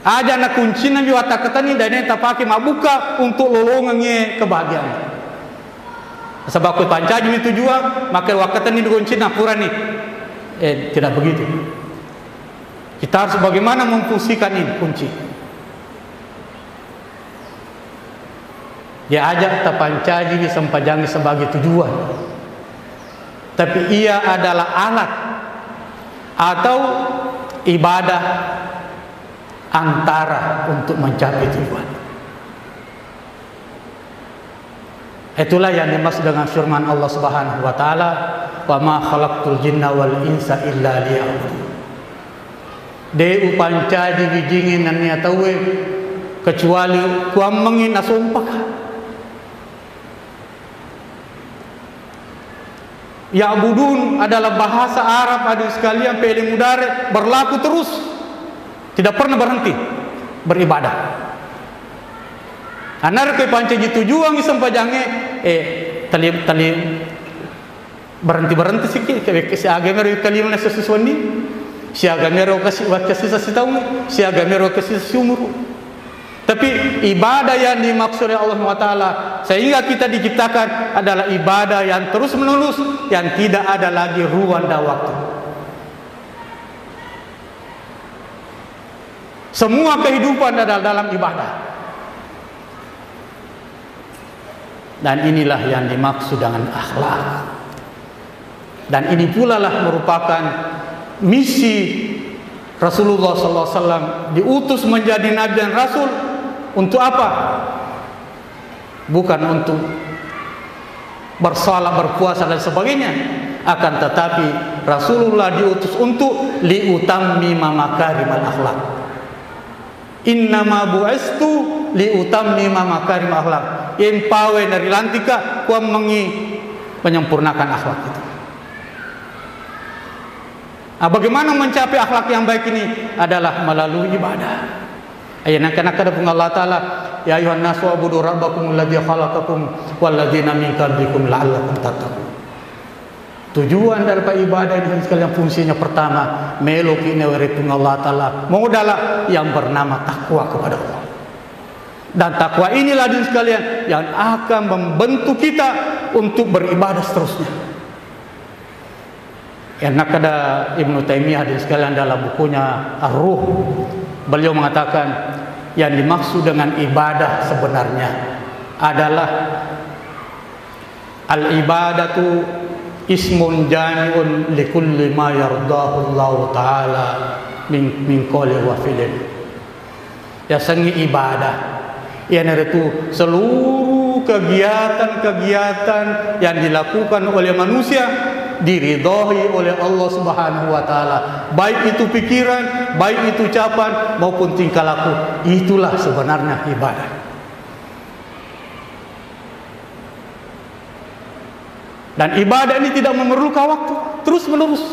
Aja' na kuncinna mi watakkatenni, dan ini tapake mabbuka untuk lolongengngi kebahagiaan. Sebab ku pancaji mi tujuan, maka wakkatenni kuncinna purani. Eh, tidak begitu. Kita harus bagaimana memfungsikan ini kunci. Diaja' tapancaji sempajangnge sebagai tujuan, tapi ia adalah alat atau Ibadah antara untuk mencapai tujuan. Itulah yang dimaksud dengan firman Allah Subhanahu wa Ta'ala, "Wa ma khalaqtul jinna wal insa illa liya'budun." De' upancaji wijingnge nennia tauwe kecuali kuammengngi nasompaka. Ya'budun adalah bahasa Arab, hadirin sekalian, fi'il mudhari berlaku terus, tidak pernah berhenti beribadah. Anarko pancaji tujuangngi sempajangnge, eh, tali, tali, berhenti-berhenti sikki, ke, ke, siaga mero kalimana sesusuanni, siaga mero kasi, wakasi sitaung, siaga mero kasi siumuru. Tapi ibadah yang dimaksud oleh Allah Subhanahu wa Ta'ala, sehingga kita diciptakan, adalah ibadah yang terus-menerus, yang tidak ada lagi ruang dan waktu. Semua kehidupan adalah dalam ibadah. Dan inilah yang dimaksud dengan akhlak. Dan ini pulalah merupakan misi Rasulullah sallallahu alaihi wasallam diutus menjadi nabi dan rasul. Untuk apa? Bukan untuk bersalat, berpuasa dan sebagainya. Akan tetapi Rasulullah diutus untuk liutammima makarimal akhlak. "Innama bu'istu liutammima makarim akhlak." Impawe narilantika kuammengngi menyempurnakan akhlak itu. Nah, bagaimana mencapai akhlak yang baik ini? Adalah melalui ibadah. Ayat nangka-nangka ada Puang Allah Ta'ala, "Ya ayuhan nasu abudu rabbakum alladzi khalaqakum walladzina min qablikum la'allakum tattaqun." Tujuan daripada ibadah ini, sekalian, fungsinya pertama, meloki nawerekeng Allah Ta'ala modal yang bernama takwa kepada Allah. Dan takwa inilah, hadirin sekalian, yang akan membentuk kita untuk beribadah seterusnya. Yang nakada Ibnu Taimiyah, hadirin sekalian, dalam bukunya Ar-Ruh, beliau mengatakan, yang dimaksud dengan ibadah sebenarnya adalah al-ibadatu ismun jami'un likulli ma yardahu Allahu ta'ala min, min qawli wa fi'lin. Yasengnge ibadah, iyanaritu seluruh kegiatan-kegiatan yang dilakukan oleh manusia diridhoi oleh Allah Subhanahu wa Ta'ala, baik itu pikiran, baik itu ucapan, maupun tingkah laku. Itulah sebenarnya ibadah. Dan ibadah ini tidak memerlukan waktu, terus menerus.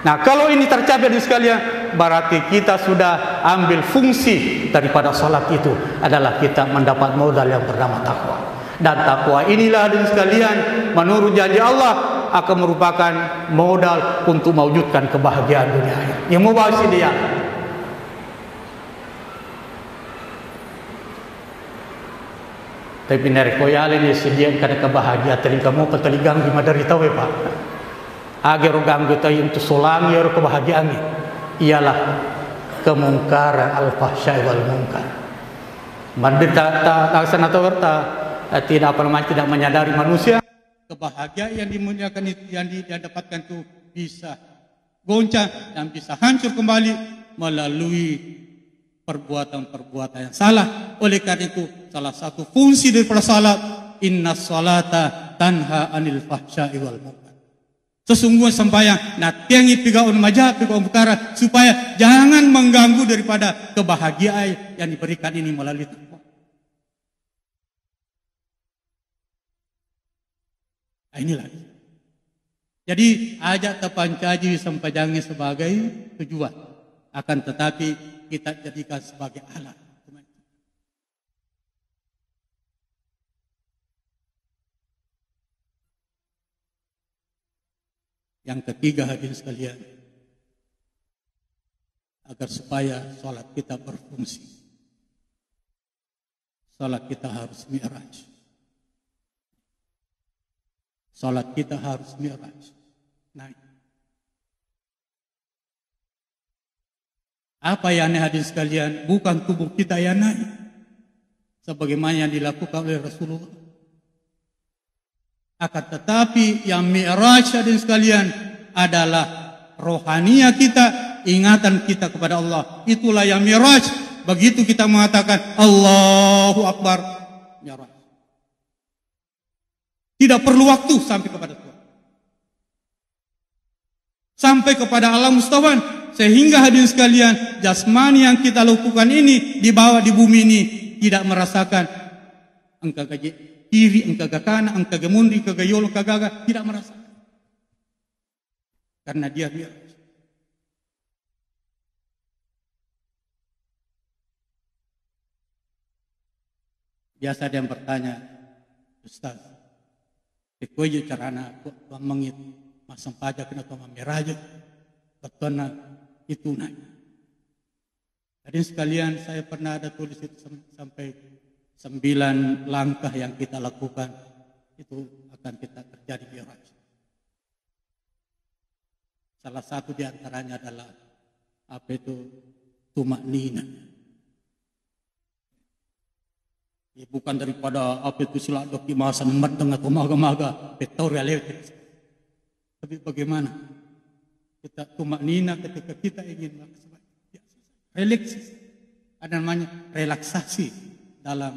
Nah, kalau ini tercapai, hadirin sekalian, berarti kita sudah ambil fungsi daripada salat itu, adalah kita mendapat modal yang bernama takwa. Dan takwa inilah, hadirin sekalian, menurut janji Allah, akan merupakan modal untuk mewujudkan kebahagiaan dunia akhirat. Yang mau bahas dia. Tapi narekko yaleni sedia engkana kebahagiaan, tellingka mopa telliganggu maderri tauwe, Pak. Agaro ganggu tau untuk solangi ero kebahagiaangnge, ialah kemungkaran, al-fahsya wal munkar. Mande ta, ta, ta, sana tau ta, eh, tidak, apa namanya, tidak menyadari manusia. Kebahagiaan yang dimuliakan itu, yang di, yang dapatkan itu bisa goncang dan bisa hancur kembali melalui perbuatan-perbuatan yang salah. Oleh karena itu, salah satu fungsi daripada salat, "Inna salata tanha anil fahsya'i wal munkar." Sesungguhnya sembahyang nattiangi pigau maja, pigau mungkara, supaya jangan mengganggu daripada kebahagiaan yang diberikan ini melalui takwa. Nah, inilah. Jadi, aja tapancaji sempajangnya sebagai tujuan, akan tetapi kita jadikan sebagai alat. Yang ketiga, hadirin sekalian, agar supaya sholat kita berfungsi, sholat kita harus mi'raj. Sholat kita harus mi'raj. Naik. Apa yang aneh, hadirin sekalian? Bukan tubuh kita yang naik. Sebagaimana yang dilakukan oleh Rasulullah. Akan tetapi yang mi'raj, hadirin sekalian, adalah Rohania kita, ingatan kita kepada Allah. Itulah yang Mi'raj. Begitu kita mengatakan, "Allahu Akbar," Mi'raj. Tidak perlu waktu sampai kepada Tuhan. Sampai kepada alam mustawan. Sehingga, hadirin sekalian, jasmani yang kita lakukan ini dibawa di bumi ini tidak merasakan engka gaje kiri, engka gakana, engka gamunri, engka gayolo, engka gaga, tidak merasakan. Karena dia Mi'raj. Biasa ada yang bertanya, "Ustaz, pekkoi je carana ku-, kuammengit massempajang kena to mammeraja, bettuanna itu naik." Hadirin sekalian, saya pernah ada tulis itu sem-, sampai sembilan langkah yang kita lakukan, itu akan kita terjadi Mi'raj. Salah satu di antaranya adalah, apa itu, tumakninah. Ya, bukan daripada, apa itu, sila doki masa medeng atau maga-maga, petori alewet. Tapi bagaimana kita tumakninah ketika kita ingin relax? Ada namanya relaksasi dalam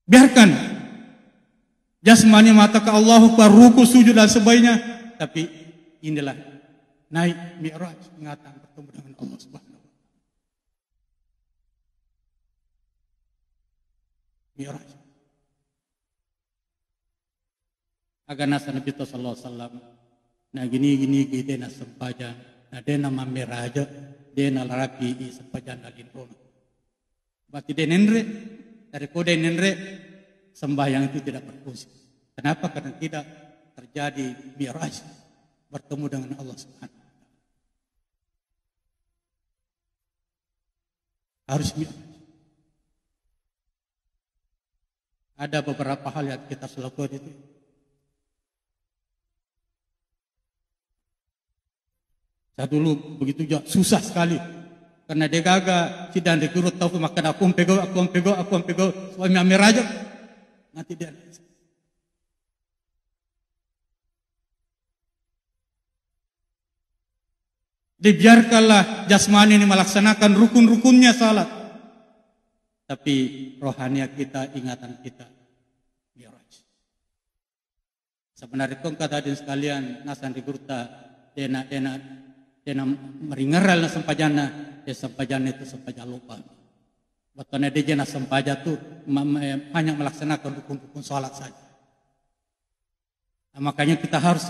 Biarkan jasmani mengatakan Allahu Akbar, ruku, sujud dan sebagainya, tapi inilah naik Mi'raj, mengatakan bertemu dengan Allah Subhanahu wa Ta'ala. Mi'raj. Aga naseng Nabitta sallallahu alaihi wasallam, na gini-gini ki de' nassempajang, na de' namammeraja, de' nalarapi sempajanna linrona. Berarti de' nenre, dari ko de' nenre, sembahyang itu tidak berfungsi. Kenapa? Karena tidak terjadi mi'raj, bertemu dengan Allah Subhanahu wa Ta'ala. Harus mi'raj. Ada beberapa hal yang kita harus lakukan itu. Saya dulu begitu juga susah sekali. Karena de' gaga sidang di guru tau makkeda aku ampego, aku ampego, aku ampego. Suami ame raja. Nanti dia Dibiarkanlah jasmani ini melaksanakan rukun-rukunnya salat. Tapi rohania kita, ingatan kita mi'raj. Sebenarnya kong kata hadirin sekalian, naseng ri gurutta, de' na, de' na, de' na maringerrang na sempajanna, de' sempajanna itu sempajang lupa. Bettuanna de' je' na sempajang tu ma-, ma-, hanya melaksanakan rukun-rukun salat saja. Nah, makanya kita harus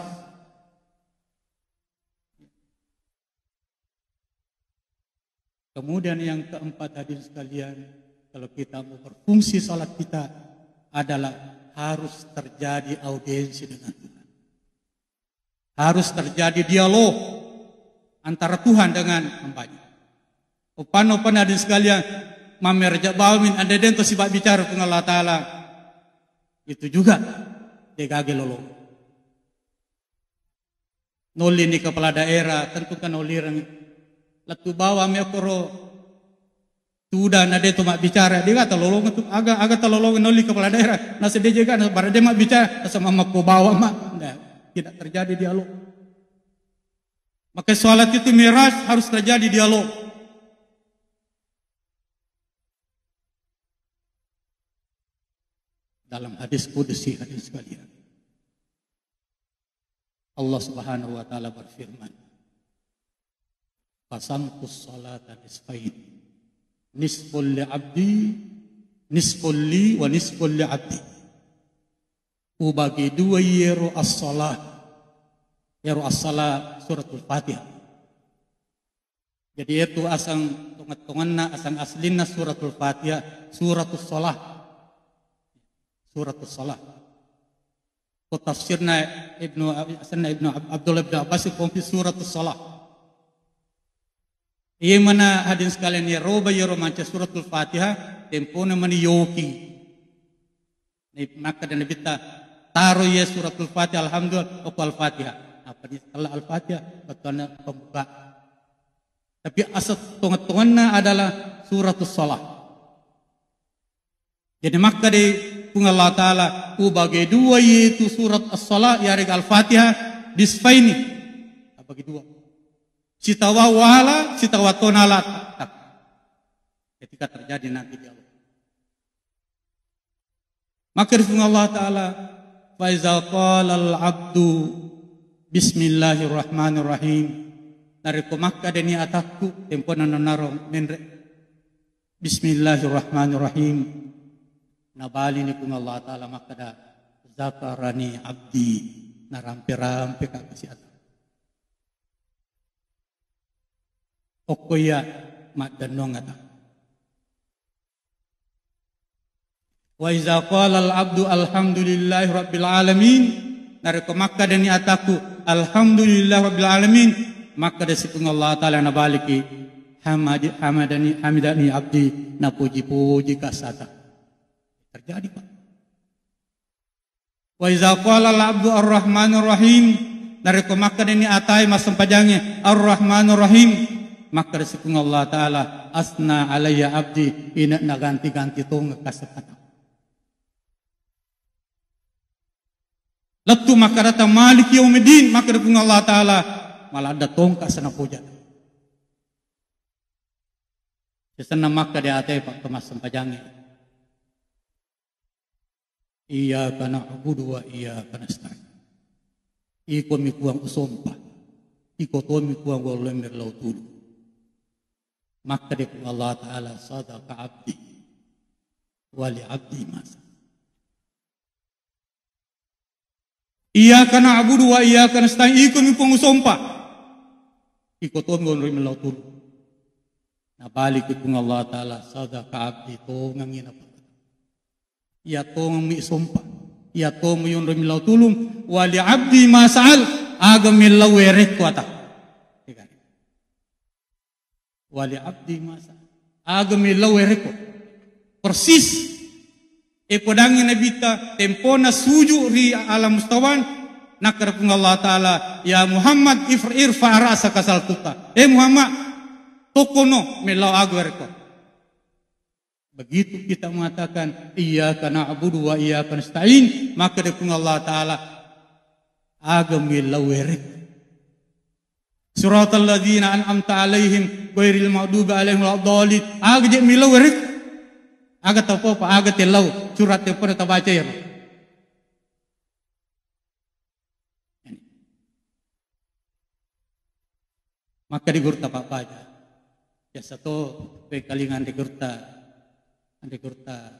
Kemudian yang keempat, hadirin sekalian, kalau kita mau berfungsi salat kita adalah harus terjadi audiensi dengan Tuhan. Harus terjadi dialog antara Tuhan dengan hambanya. Upanna-upanna, hadirin sekalian, mammeraja bawang min ande dento sibabbicara Puang Allah Ta'ala. Itu juga de' gaga lolong. Nollini kepala daerah, tentu kan nollireng. Lettu bawang mi okkoro tudang na de' to mabbicara, de' gaga talolong tu, aga, aga talolong nolli kepala daerah. Nasa de' je' gaga, na bara de' mabbicara, nasa mamakko bawang ma. Nah, tidak terjadi dialog. Maka salat itu mi'raj harus terjadi dialog. Dalam hadis qudsi, hadirin sekalian, Allah Subhanahu wa Ta'ala berfirman, "Qasamtus salata nisfain, nisful li abdi, nisful li wa nisful li abdi." Ubagi dua yero as-salah, yero as-salah suratul Fatihah. Jadi, itu aseng tongeng-tongenna, aseng aslinna suratul Fatihah, suratus shalah. Suratus shalah. Ko tafsirna Ibnu, asenna Ibnu Ab-, Abdullah Ibnu Abbas, ko fi suratus shalah. Iya mana hadirin sekalian, ya roba, ya romanca suratul Fatihah, tempona mani yoki. Ni makkeda Nabitta, "Taro iya suratul Fatihah, alhamdulillah, okko Al-Fatihah." Apa ni setelah Al-Fatihah, bettuanna pembuka. Tapi asal tongeng-tongenna adalah suratus shalah. Jadi makkeda Puang Allah Ta'ala, "Ubage dua yaitu surat as-shalah, yarega Al-Fatihah, nisfaini, tabagi dua. Sitawa wala, sitawa tona la tak-, tak-, ketika terjadi nanti di Allah. Makkeda Puang Allah Ta'ala, "Fa iza qala al-'abdu bismillahirrahmanirrahim." Narekko makkedani atakku, tempona nonaro menre, "Bismillahirrahmanirrahim." Nabalini Puang Allah Ta'ala makkeda, "Zakarani abdi." Narampe-rampe ka kasi atakku. Okko iya maddennong ata. "Wa iza qala al-'abdu alhamdulillahi rabbil alamin." Narekko makkedani atakku, "Alhamdulillahi rabbil alamin," makkeda si Puang Allah Ta'ala nabaliki, "Hamadi-, hamadani, hamidani abdi," napuji-puji kasata. Terjadi, Pak. "Wa iza qala al-'abdu ar-rahmanir rahim," narekko makkedani atai massempajangnge, "Ar-rahmanir rahim," makkeda si Puang Allah Ta'ala, "Asna alayya abdi," ina naganti-ganti tongeng kasepata. Lettu makkedata, "Maliki yaumiddin," makkeda Puang Allah Ta'ala, "Maladda tongka sanapoja." Sesenna makkeda atai, Pak, to massempajangnge. "Iyyaka na'budu wa iyyaka nasta'in." Iko mi Puang usompa. Iko tomi Puang gollo mellau tulu. Makkeda Puang Allah Ta'ala, "Sadaqa abdi. Wa li abdi masa." "Iyyaka na'budu wa iyyaka nasta'in." Iko mi Puang usompa. Iko tomi gollo mellau tulu. Nabaliki Puang Allah Ta'ala, "Sadaqa abdi, tongengngi napa." Iya tongeng mi sompa. Iya tongeng yonro millau tulung. "Wa li abdi ma sa'al." Aga millau werekko ata. Iya kan? "Wa li abdi ma sa'al." Aga millau werekko. Persis. E podangi Nabitta, tempona suju ri alam mustawan, nakkeda Puang Allah Ta'ala, "Ya Muhammad, if-, irfa ra'saka sal tuta." Eh Muhammad, tokkono millau aga werekko. Begitu kita mengatakan, "Iyyaka na'budu wa iyyaka nasta'in," maka dia Puang Allah Ta'ala, "Aga millau werekko. Siratal ladzina an'amta 'alaihim ghairil maghdubi 'alaihim waladdallin." Aga je millau werekko. Aga tau apa, aga tellau, surat telepon tabaca ya. Maka di gurutta pappaja. Biasa to pengkalingan di gurutta, di gurutta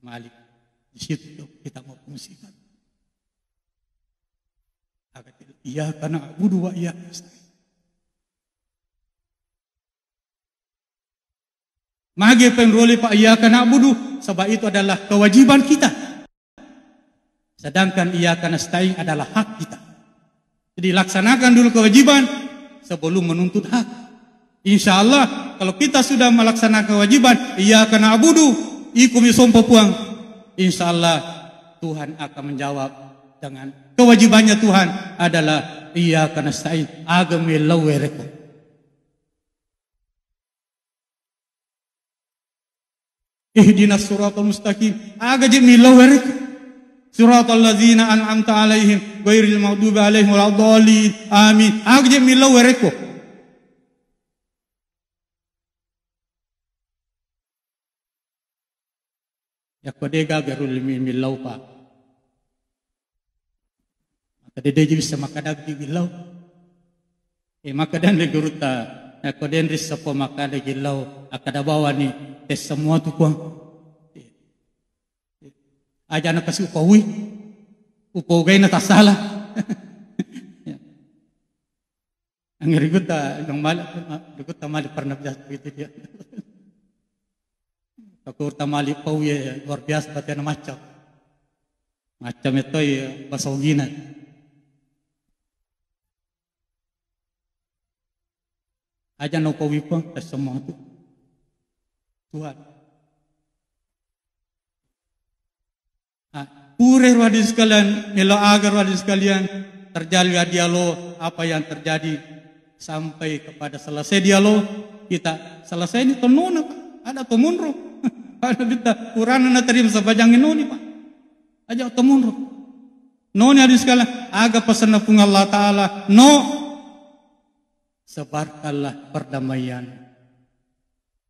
Malik. Di situ kita mau fungsikan. Aga, iyyaka na'budu wa iyyaka nasta'in. Magi penroli Pak, iyyaka na'budu, sebab itu adalah kewajiban kita. Sedangkan iyyaka nasta'in adalah hak kita. Jadi laksanakan dulu kewajiban sebelum menuntut hak. Insya Allah, kalau kita sudah melaksanakan kewajiban, iyyaka na'budu, iko mi sompa Puang, insya Allah Tuhan akan menjawab dengan kewajibannya. Tuhan adalah iyyaka nasta'in, aga millau werekko. Ihdinas siratal mustaqim. Aga je millau werekko. Siratal ladzina an'amta 'alaihim ghairil maghdubi 'alaihim waladdallin. Amin. Aga je millau werekko. Yakko de gaga rul mi-, millau pa. Maka de, de bisa makkada gi gillau. Eh, makkada ni gurutta, eh, ko denri seppo makkada gillau, akkada bawani tes semua tu Puang. Eh, eh, aja na kasi upaui, upaugai na tasala. Ya. Angeri gutta, yang malik, gutta malik pernah biasa begitu dia. Kakurta malik pau ye luar biasa batena macam. Macam itu ya, basogina. Aja no pau ipa, semua tu. Tuhan. Ah, pure ro hadirin sekalian, melo aga ro hadirin sekalian, terjadi dialog, apa yang terjadi sampai kepada selesai dialog, kita selesai ni tonnona, Pak. Ada tomonro. Ada kita Quran na terima sepanjang ini, Pak. Aja tomonro. No ni hadis kala, aga pesanna Puang Allah Ta'ala, no, sebarkanlah perdamaian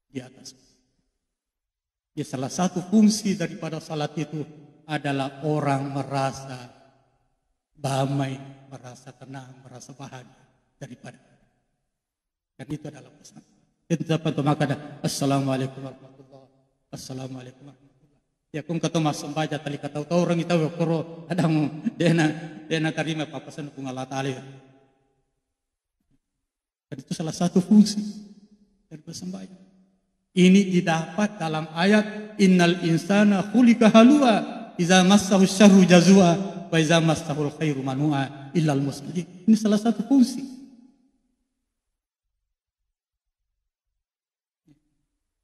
di atas. Ya, salah satu fungsi daripada salat itu adalah orang merasa damai, merasa tenang, merasa bahagia daripada. Dan itu adalah pesan. Itu apa tu maka ada, "Assalamualaikum warahmatullah. Assalamualaikum warahmatullah." Ya, kung kata mas sembaja tali kata orang itu koro adamu dena dena terima apa pesan Puang Allah Ta'ala. Dan itu salah satu fungsi dari bersembahyang. Ini didapat dalam ayat, "Innal insana khuliqa halu'a, iza massahu syarru jazua, wa iza massahul khairu manua, illal musallin." Ini salah satu fungsi.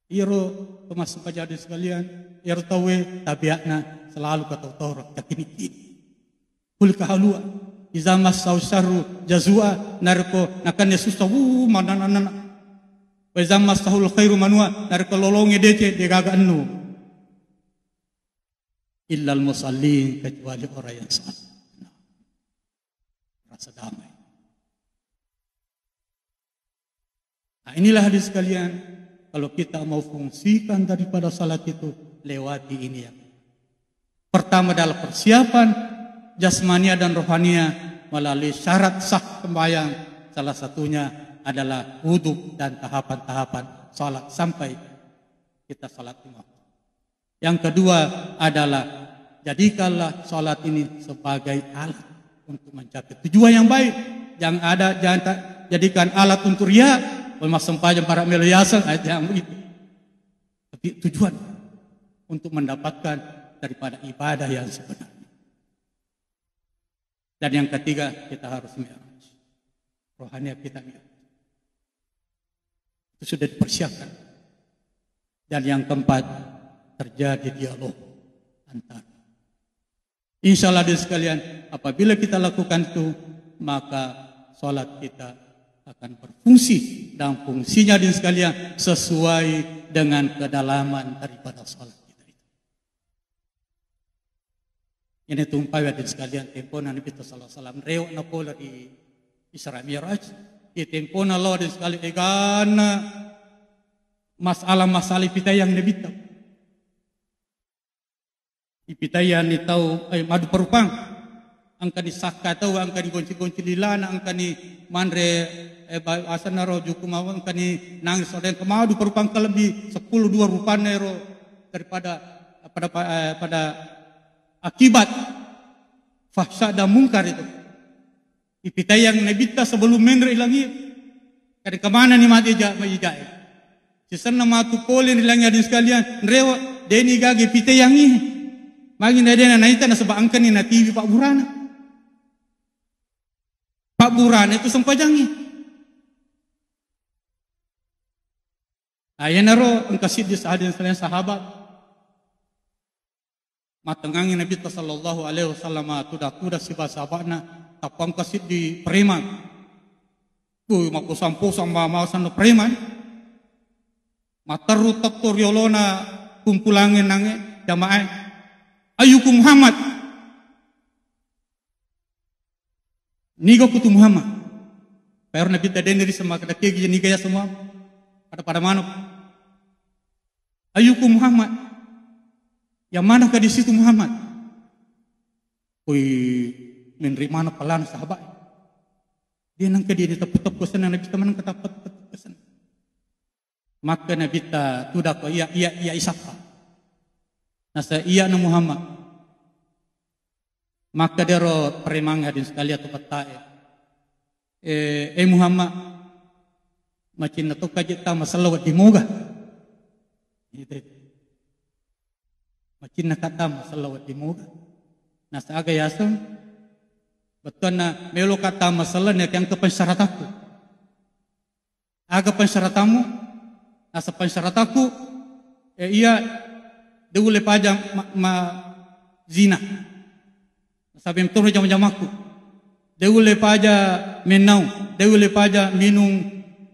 Iyaro pemassu pajadi sekalian, iyaro tauwe tabiatna selalu katau-tau yakini-kini. Khuliqa halu'a. Iza massahus syarru jazua, narekko nakenna susa, wuh, manana-nana. Wa iza massahul khairu manua, narekko lolongnge deceng, degaga ennu. Illal musallin, kecuali orang yang salat. Rasa damai. Nah, inilah hadis sekalian, kalau kita mau fungsikan daripada salat itu, lewati ini ya. Pertama adalah persiapan jasmania dan rohania melalui syarat sah sembahyang. Salah satunya adalah wudhu dan tahapan-tahapan salat sampai kita salat lima waktu. Yang kedua adalah jadikanlah salat ini sebagai alat untuk mencapai tujuan yang baik. Jangan ada, jangan ta-, jadikan alat untuk ria, kalau massempajang para melo yaseng, ayat yang begitu. Tapi tujuan untuk mendapatkan daripada ibadah yang sebenarnya. Dan yang ketiga, kita harus mi'raj. Rohania kita mi'raj. Itu sudah dipersiapkan. Dan yang keempat, terjadi dialog antar. Insya Allah, hadirin sekalian, apabila kita lakukan itu, maka salat kita akan berfungsi, dan fungsinya, hadirin sekalian, sesuai dengan kedalaman daripada salat kita itu. Ini tumpawi, hadirin sekalian, tempona Nabitta sallallahu alaihi wasallam, rewe' na pole ri Isra Mi'raj, di tempona lao, hadirin sekalian, egana masalah-masalah ipitaiang Nabitta. Ipitaianni tau, eh, madu parupang. Engkani sakka tau, engkani gonci-gonci lilana, engkani manre, eh, ba-, asenna ro juku mawang, engkani nangis, ada yang kemadu parupang kalebbi sepuluh dua rupanna ero daripada pada, eh, pada akibat fahsya dan mungkar itu. Ipitaiang Nabitta sebelum menre' ri langi'. Kada kemanani mate ja-, maija e. Sisenna matu pole ri langi', hadirin sekalian, rewe', de'ni gaga ipitaiangngi. Magi na de'na naita nasaba' engkani natiwi pabburana. Pabburana itu sempajangngi. Nah, iyanaro engka siddi, hadirin sekalian, sahabat. Mattengngangngi Nabitta sallallahu alaihi wasallam tudang-tudang sibawa sahaba'na, tappa engka siddi preman. Woi, mapposang-posang ma-, masenna preman. Matteru tetto ri olona kumpulangnge nangnge jamaah. "Ayyukum Muhammad?" Niga kutu Muhammad? Paero Nabitta de'ni ri sema kada kegi niga yaseng Muhammad. Pada-pada manuk. "Ayyukum Muhammad?" Yang manakah di situ Muhammad? Woi, menre' maneng palana sahabat. Dia nengka dia teppu-teppu senna Nabitta maneng katappa teppu-teppu senna. Makka Nabitta tudakko, "Iya, iya, iya, isappa." Nasa, "Iya na Muhammad." Makka dero premangnge, hadirin sekalian, tu petta'e, "Eh, eh Muhammad, macinna tokka je' tama selleng wedding moga?" Gitu. "Macinna ka tama selleng wedding moga?" Nasa, "Aga yaseng?" "Bettuanna melo ka tama selleng, nakiya engka pensyaratakku." "Aga pensyaratammu?" Nasa, "Pensyaratakku, eh, iya, de' ulle paja ma-, ma-, zina. Nasaba metoro jama-jamakku. De' ulle paja mennau, de' ulle paja minung,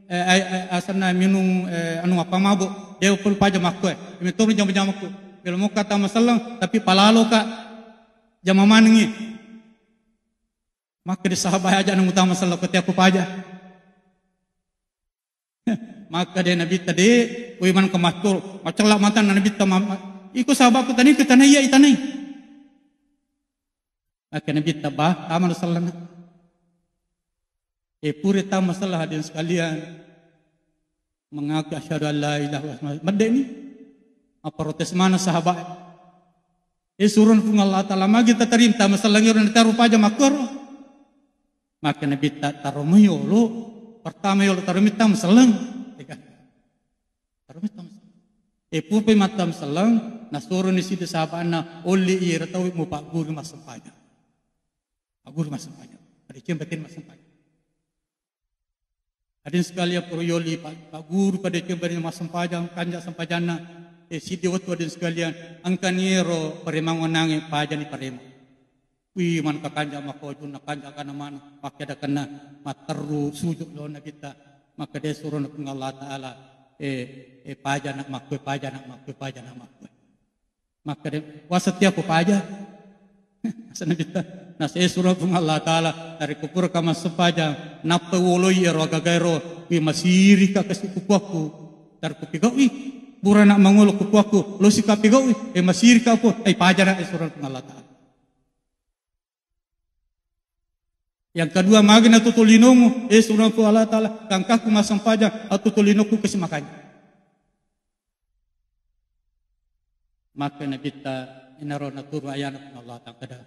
eh, ai-, ai-, asenna minung, eh, anu, apa, mabo. De' ulle paja makku, eh. Metoro jama-jamakku. Melo moka tama selleng, tapi palaloka jama manengngi." Makkeda sahabat, "Aja' na mutama selleng ko teako paja." Makkeda Nabitta, "De', woi maneng ko makkoro, macella' matanna Nabitta, ma-, ma-, iko sahabatku, tanai ko tanai, iya itanai." Makkeda Nabitta, "Ba, tama na sellenna." E, pura tama selleng, hadirin sekalian, mengaku asyhadu an la ilaha illallah, medde'ni. Mapprotes maneng sahabat. E, surona Puang Allah Ta'ala, "Magi tatarima tama selleng ero nataro paja makkoro?" Makkeda Nabitta, "Taro mai yolo, pertama yolo taro mai tama selleng." Taro mai tama selleng. E, purani mattama selleng, nasuroni siddi sahabatna, "Olli iyaro tau mupagguru massempajang. Pagguru massempajang. Padecengi batena massempajang." Hadirin sekalian, pura yoli pa-, pagguru padecengi batena massempajang, kanja' sempajanna. E, siddi wettu, hadirin sekalian, engkani ero paremang wenangnge, pajani paremang. Wih, man kakanja' makojunna, kanja' kana maneng, makkeda kenna matteru sujud laona Nabitta, makkeda surona Puang Allah Ta'ala, e, e, "Paja na' makkue, paja na' makkue, paja na' makkue." Makkeda, "Wa setia ko paja?" Asa Nabitta, nasa e surona Puang Allah Ta'ala, "Narekko puraka massempajang, nappa woloi ero agaga ero, wih, masirika kasi kukuakku, narekko pigau'i, purana mangolo kukuakku, losika pigau'i, e, masirika po, e, paja na'," e surona Puang Allah Ta'ala. Yang kedua, "Magi na toto linomu, e surona Puang Allah Ta'ala, gangkaku massempajang, atau toto linoku kasi makanja'." Maka Nabitta, inaro naturu ayana Puang Allah Ta'ala, kada,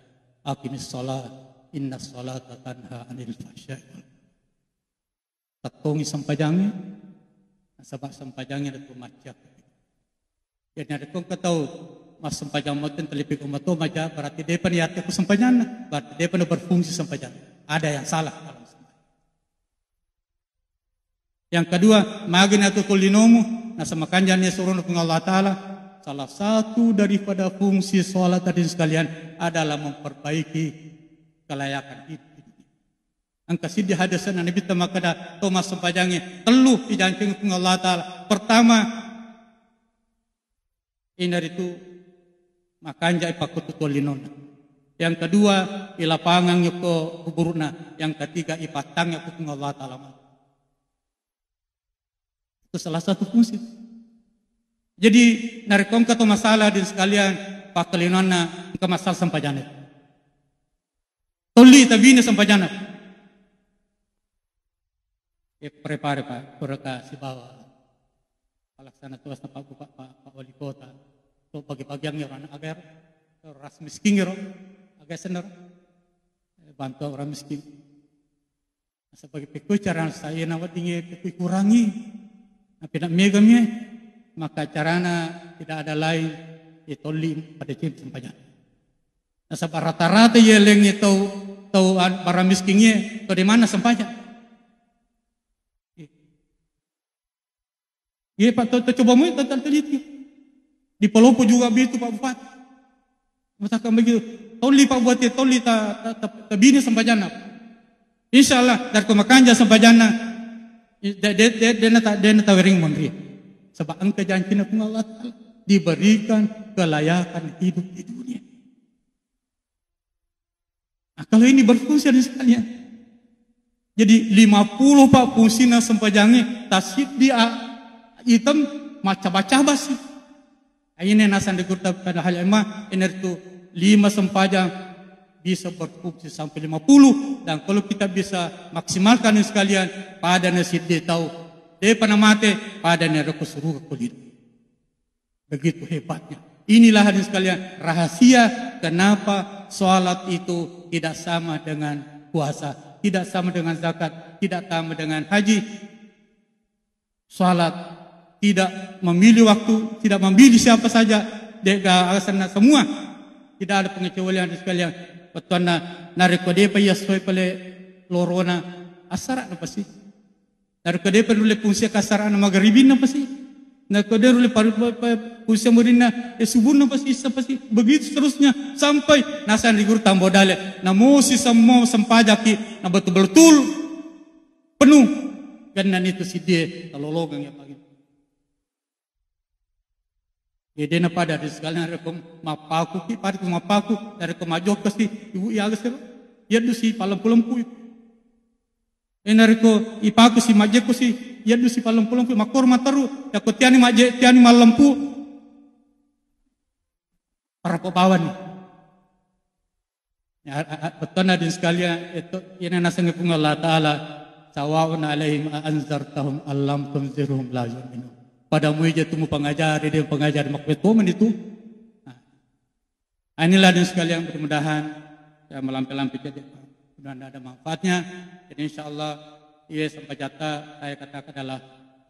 "Aqimis shalah, innas shalata tanha anil fahsya'i wal munkar." Tettongi sempajangnge, nasaba sempajangnge narekko macca. Jadi narekko engka tau massempajang motteng telli pigau' mato maja, berarti de'pa niyatteku sempajanna, berarti de'pa na berfungsi sempajang. Ada yang salah dalam sempajang. Yang kedua, magi na toto linomu, nasaba makanja' ni surona Puang Allah Ta'ala, salah satu daripada fungsi sholat, hadirin sekalian, adalah memperbaiki kelayakan hidup. Engka siddi hadis na Nabitta makkeda, to massempajangnge tellu ijanceng Puang Allah Ta'ala. Pertama, inaritu makanja'i pakkuttu linonna. Yang kedua, ilapangang ko kuburu'na. Yang ketiga, ipattangngi ko Puang Allah Ta'ala. Itu salah satu fungsi. Jadi, narekko engka to masalah, hadirin sekalian, pakkalinonna engka masalah sempajanna. Tolli tabine sempajanna. E, prepare, Pak, puraka sibawa palaksana tugas, Pak, Pak, Pak, Pak Wali Kota. To bagi-bagiang ero anak aga ero, ras miskin ero, aga senna ero. E, bantu orang miskin. Nasaba pekko carana saena weddingnge pekko kurangi. Napina mega mie, maka carana tidak ada lain, e, tolli pada cim sempajang. Nasaba rata-rata ye lengnge tau, tau an-, barang miskingnge, tau de manna sempajang. E. Iya, Pak, to, to coba mui, to, to teliti. Di Palopo juga begitu, Pak Bupati. Misalkan begitu, tolli, Pak Bupati, tolli ta, ta, ta, tabine sempajanna. Insya Allah, dari kemakanja sempajanna, de, de, de, de, nata, de, nata wering monri. Sebab engka janjina Puang Allah Ta'ala, diberikan kelayakan hidup di dunia. Nah, kalau ini berfungsi, hadirin sekalian. Jadi, lima puluh, Pak, fungsina sempajangnge, tasiddi, a, item, macaba-caba sih. Ini nasang di gurta pada hal emma, ini itu lima sempajang bisa berfungsi sampai lima puluh. Dan kalau kita bisa maksimalkan ini sekalian, pada nasiddi tau, depa namate, pada narekko suruga kulit. Begitu hebatnya. Inilah, hadirin sekalian, rahasia kenapa sholat itu tidak sama dengan puasa, tidak sama dengan zakat, tidak sama dengan haji. Sholat tidak memilih waktu, tidak memilih siapa saja, de'ga alasanna semua. Tidak ada pengecualian, hadirin sekalian. Bettuanna, narekko depa iya sesuai pale lorona, assara'na pasti. Narekko depa nulle fungsi kassara'na magaribinna pasti. Narekko de nulle paru-, pa-, pa-, fungsi murinna, e, subunna pasti, isa pasti. Begitu seterusnya sampai nasang di guru tambo dale. Namosi semmo sempajaki, na betul-betul penuh. Genna nitu siddie talolongeng ya pagi. Jadi, na pada, hadirin sekalian, narekko mappakuki, pada ko mappaku, narekko majokka si, ibu iya aga sero. Yeddusi pallempu-lempu. Enariko ipakusi majjekusi, yeddusi pallempu-lempu, makkoro matteru, yakko tiani majje, tiani mallempu. Parapo bawani. Ya, a-, a-, bettuanna din sekalian, itu, ini nasengnge Puang Allah Ta'ala, "Sawaun alaihim a anzartahum allam tunzirhum la yu'minun." Pada muija tu mupangajari, dia pangajari, makkuttu meni tu. Nah, inilah din sekalian, mudah-mudahan saya melampe-lampe jadi, mudah-mudahan ada manfaatnya. Jadi insya Allah, iya, sampai jata saya katakan adalah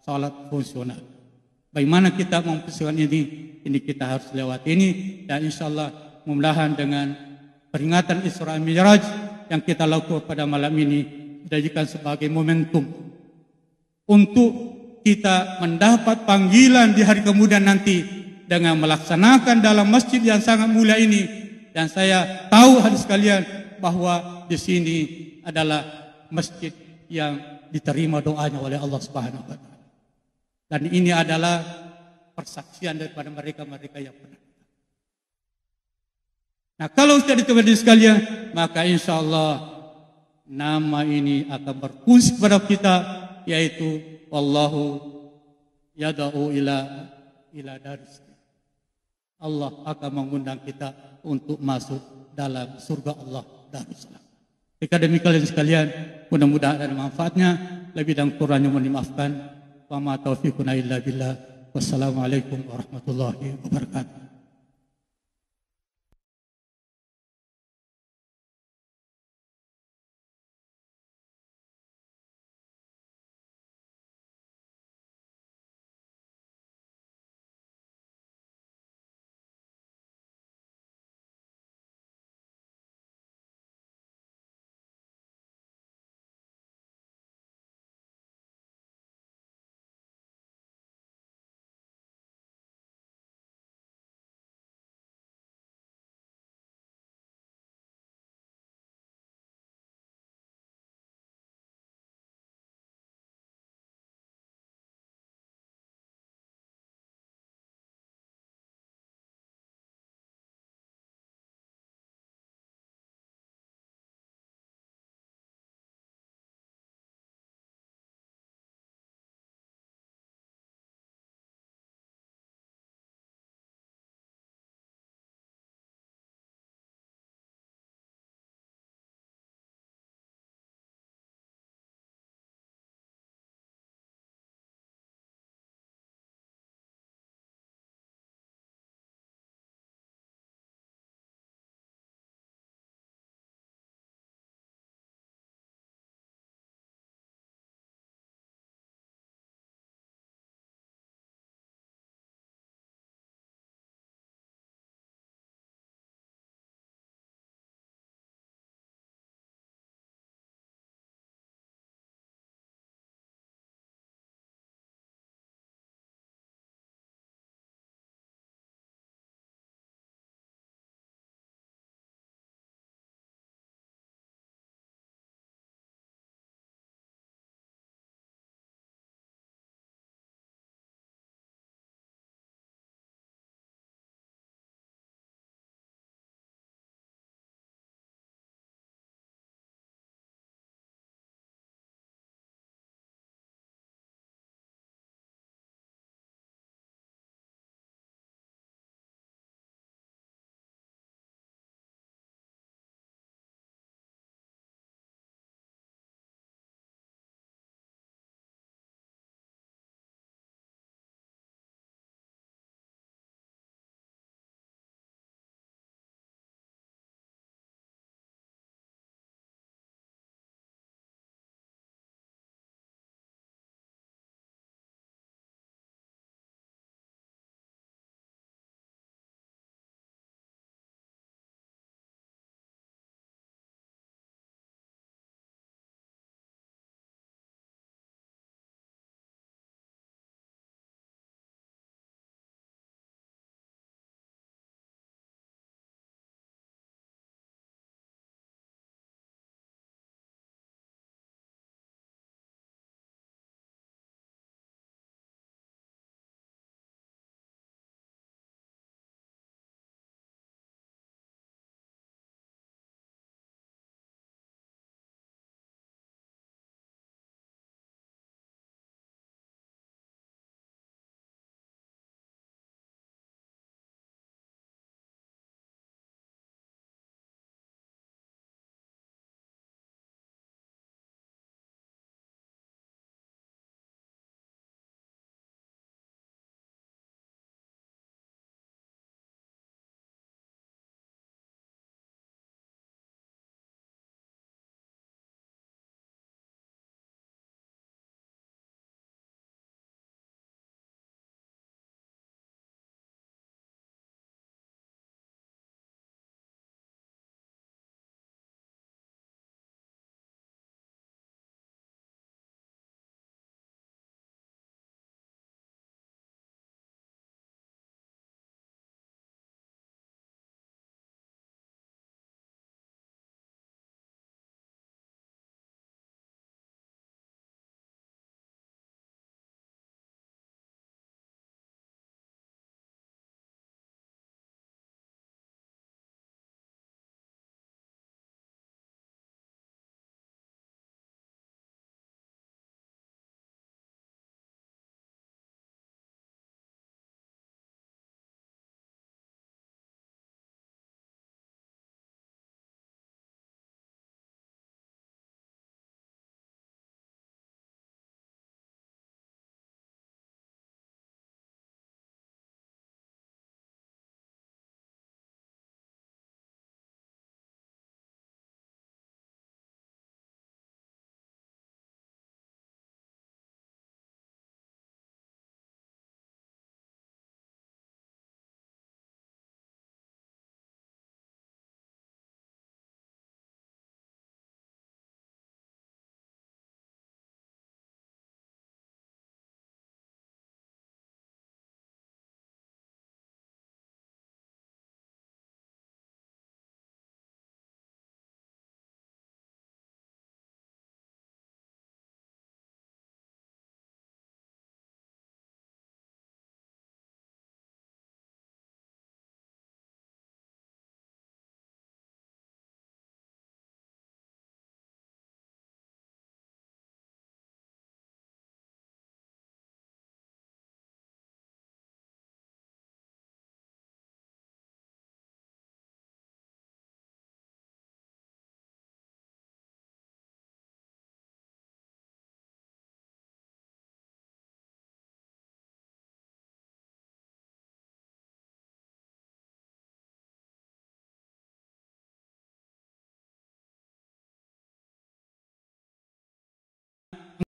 salat fungsional. Bagaimana kita mempersiapkan ini? Ini kita harus lewati ini, dan insya Allah mudah-mudahan dengan peringatan Isra Mi'raj yang kita lakukan pada malam ini dijadikan sebagai momentum untuk kita mendapat panggilan di hari kemudian nanti dengan melaksanakan dalam masjid yang sangat mulia ini. Dan saya tahu, hadirin sekalian, bahwa di sini adalah masjid yang diterima doanya oleh Allah Subhanahu wa Ta'ala. Dan ini adalah persaksian daripada mereka-mereka yang pernah. Nah, kalau sudah diterima sekalian, maka insya Allah nama ini akan berfungsi kepada kita, yaitu, "Wallahu yad'u ila, ila daris." Allah akan mengundang kita untuk masuk dalam surga Allah, Darussalam. Jika demikian sekalian, mudah-mudahan ada manfaatnya. Lebih dan kurangnya mohon dimaafkan. Wa ma taufiquna illa billah. Wassalamualaikum warahmatullahi wabarakatuh.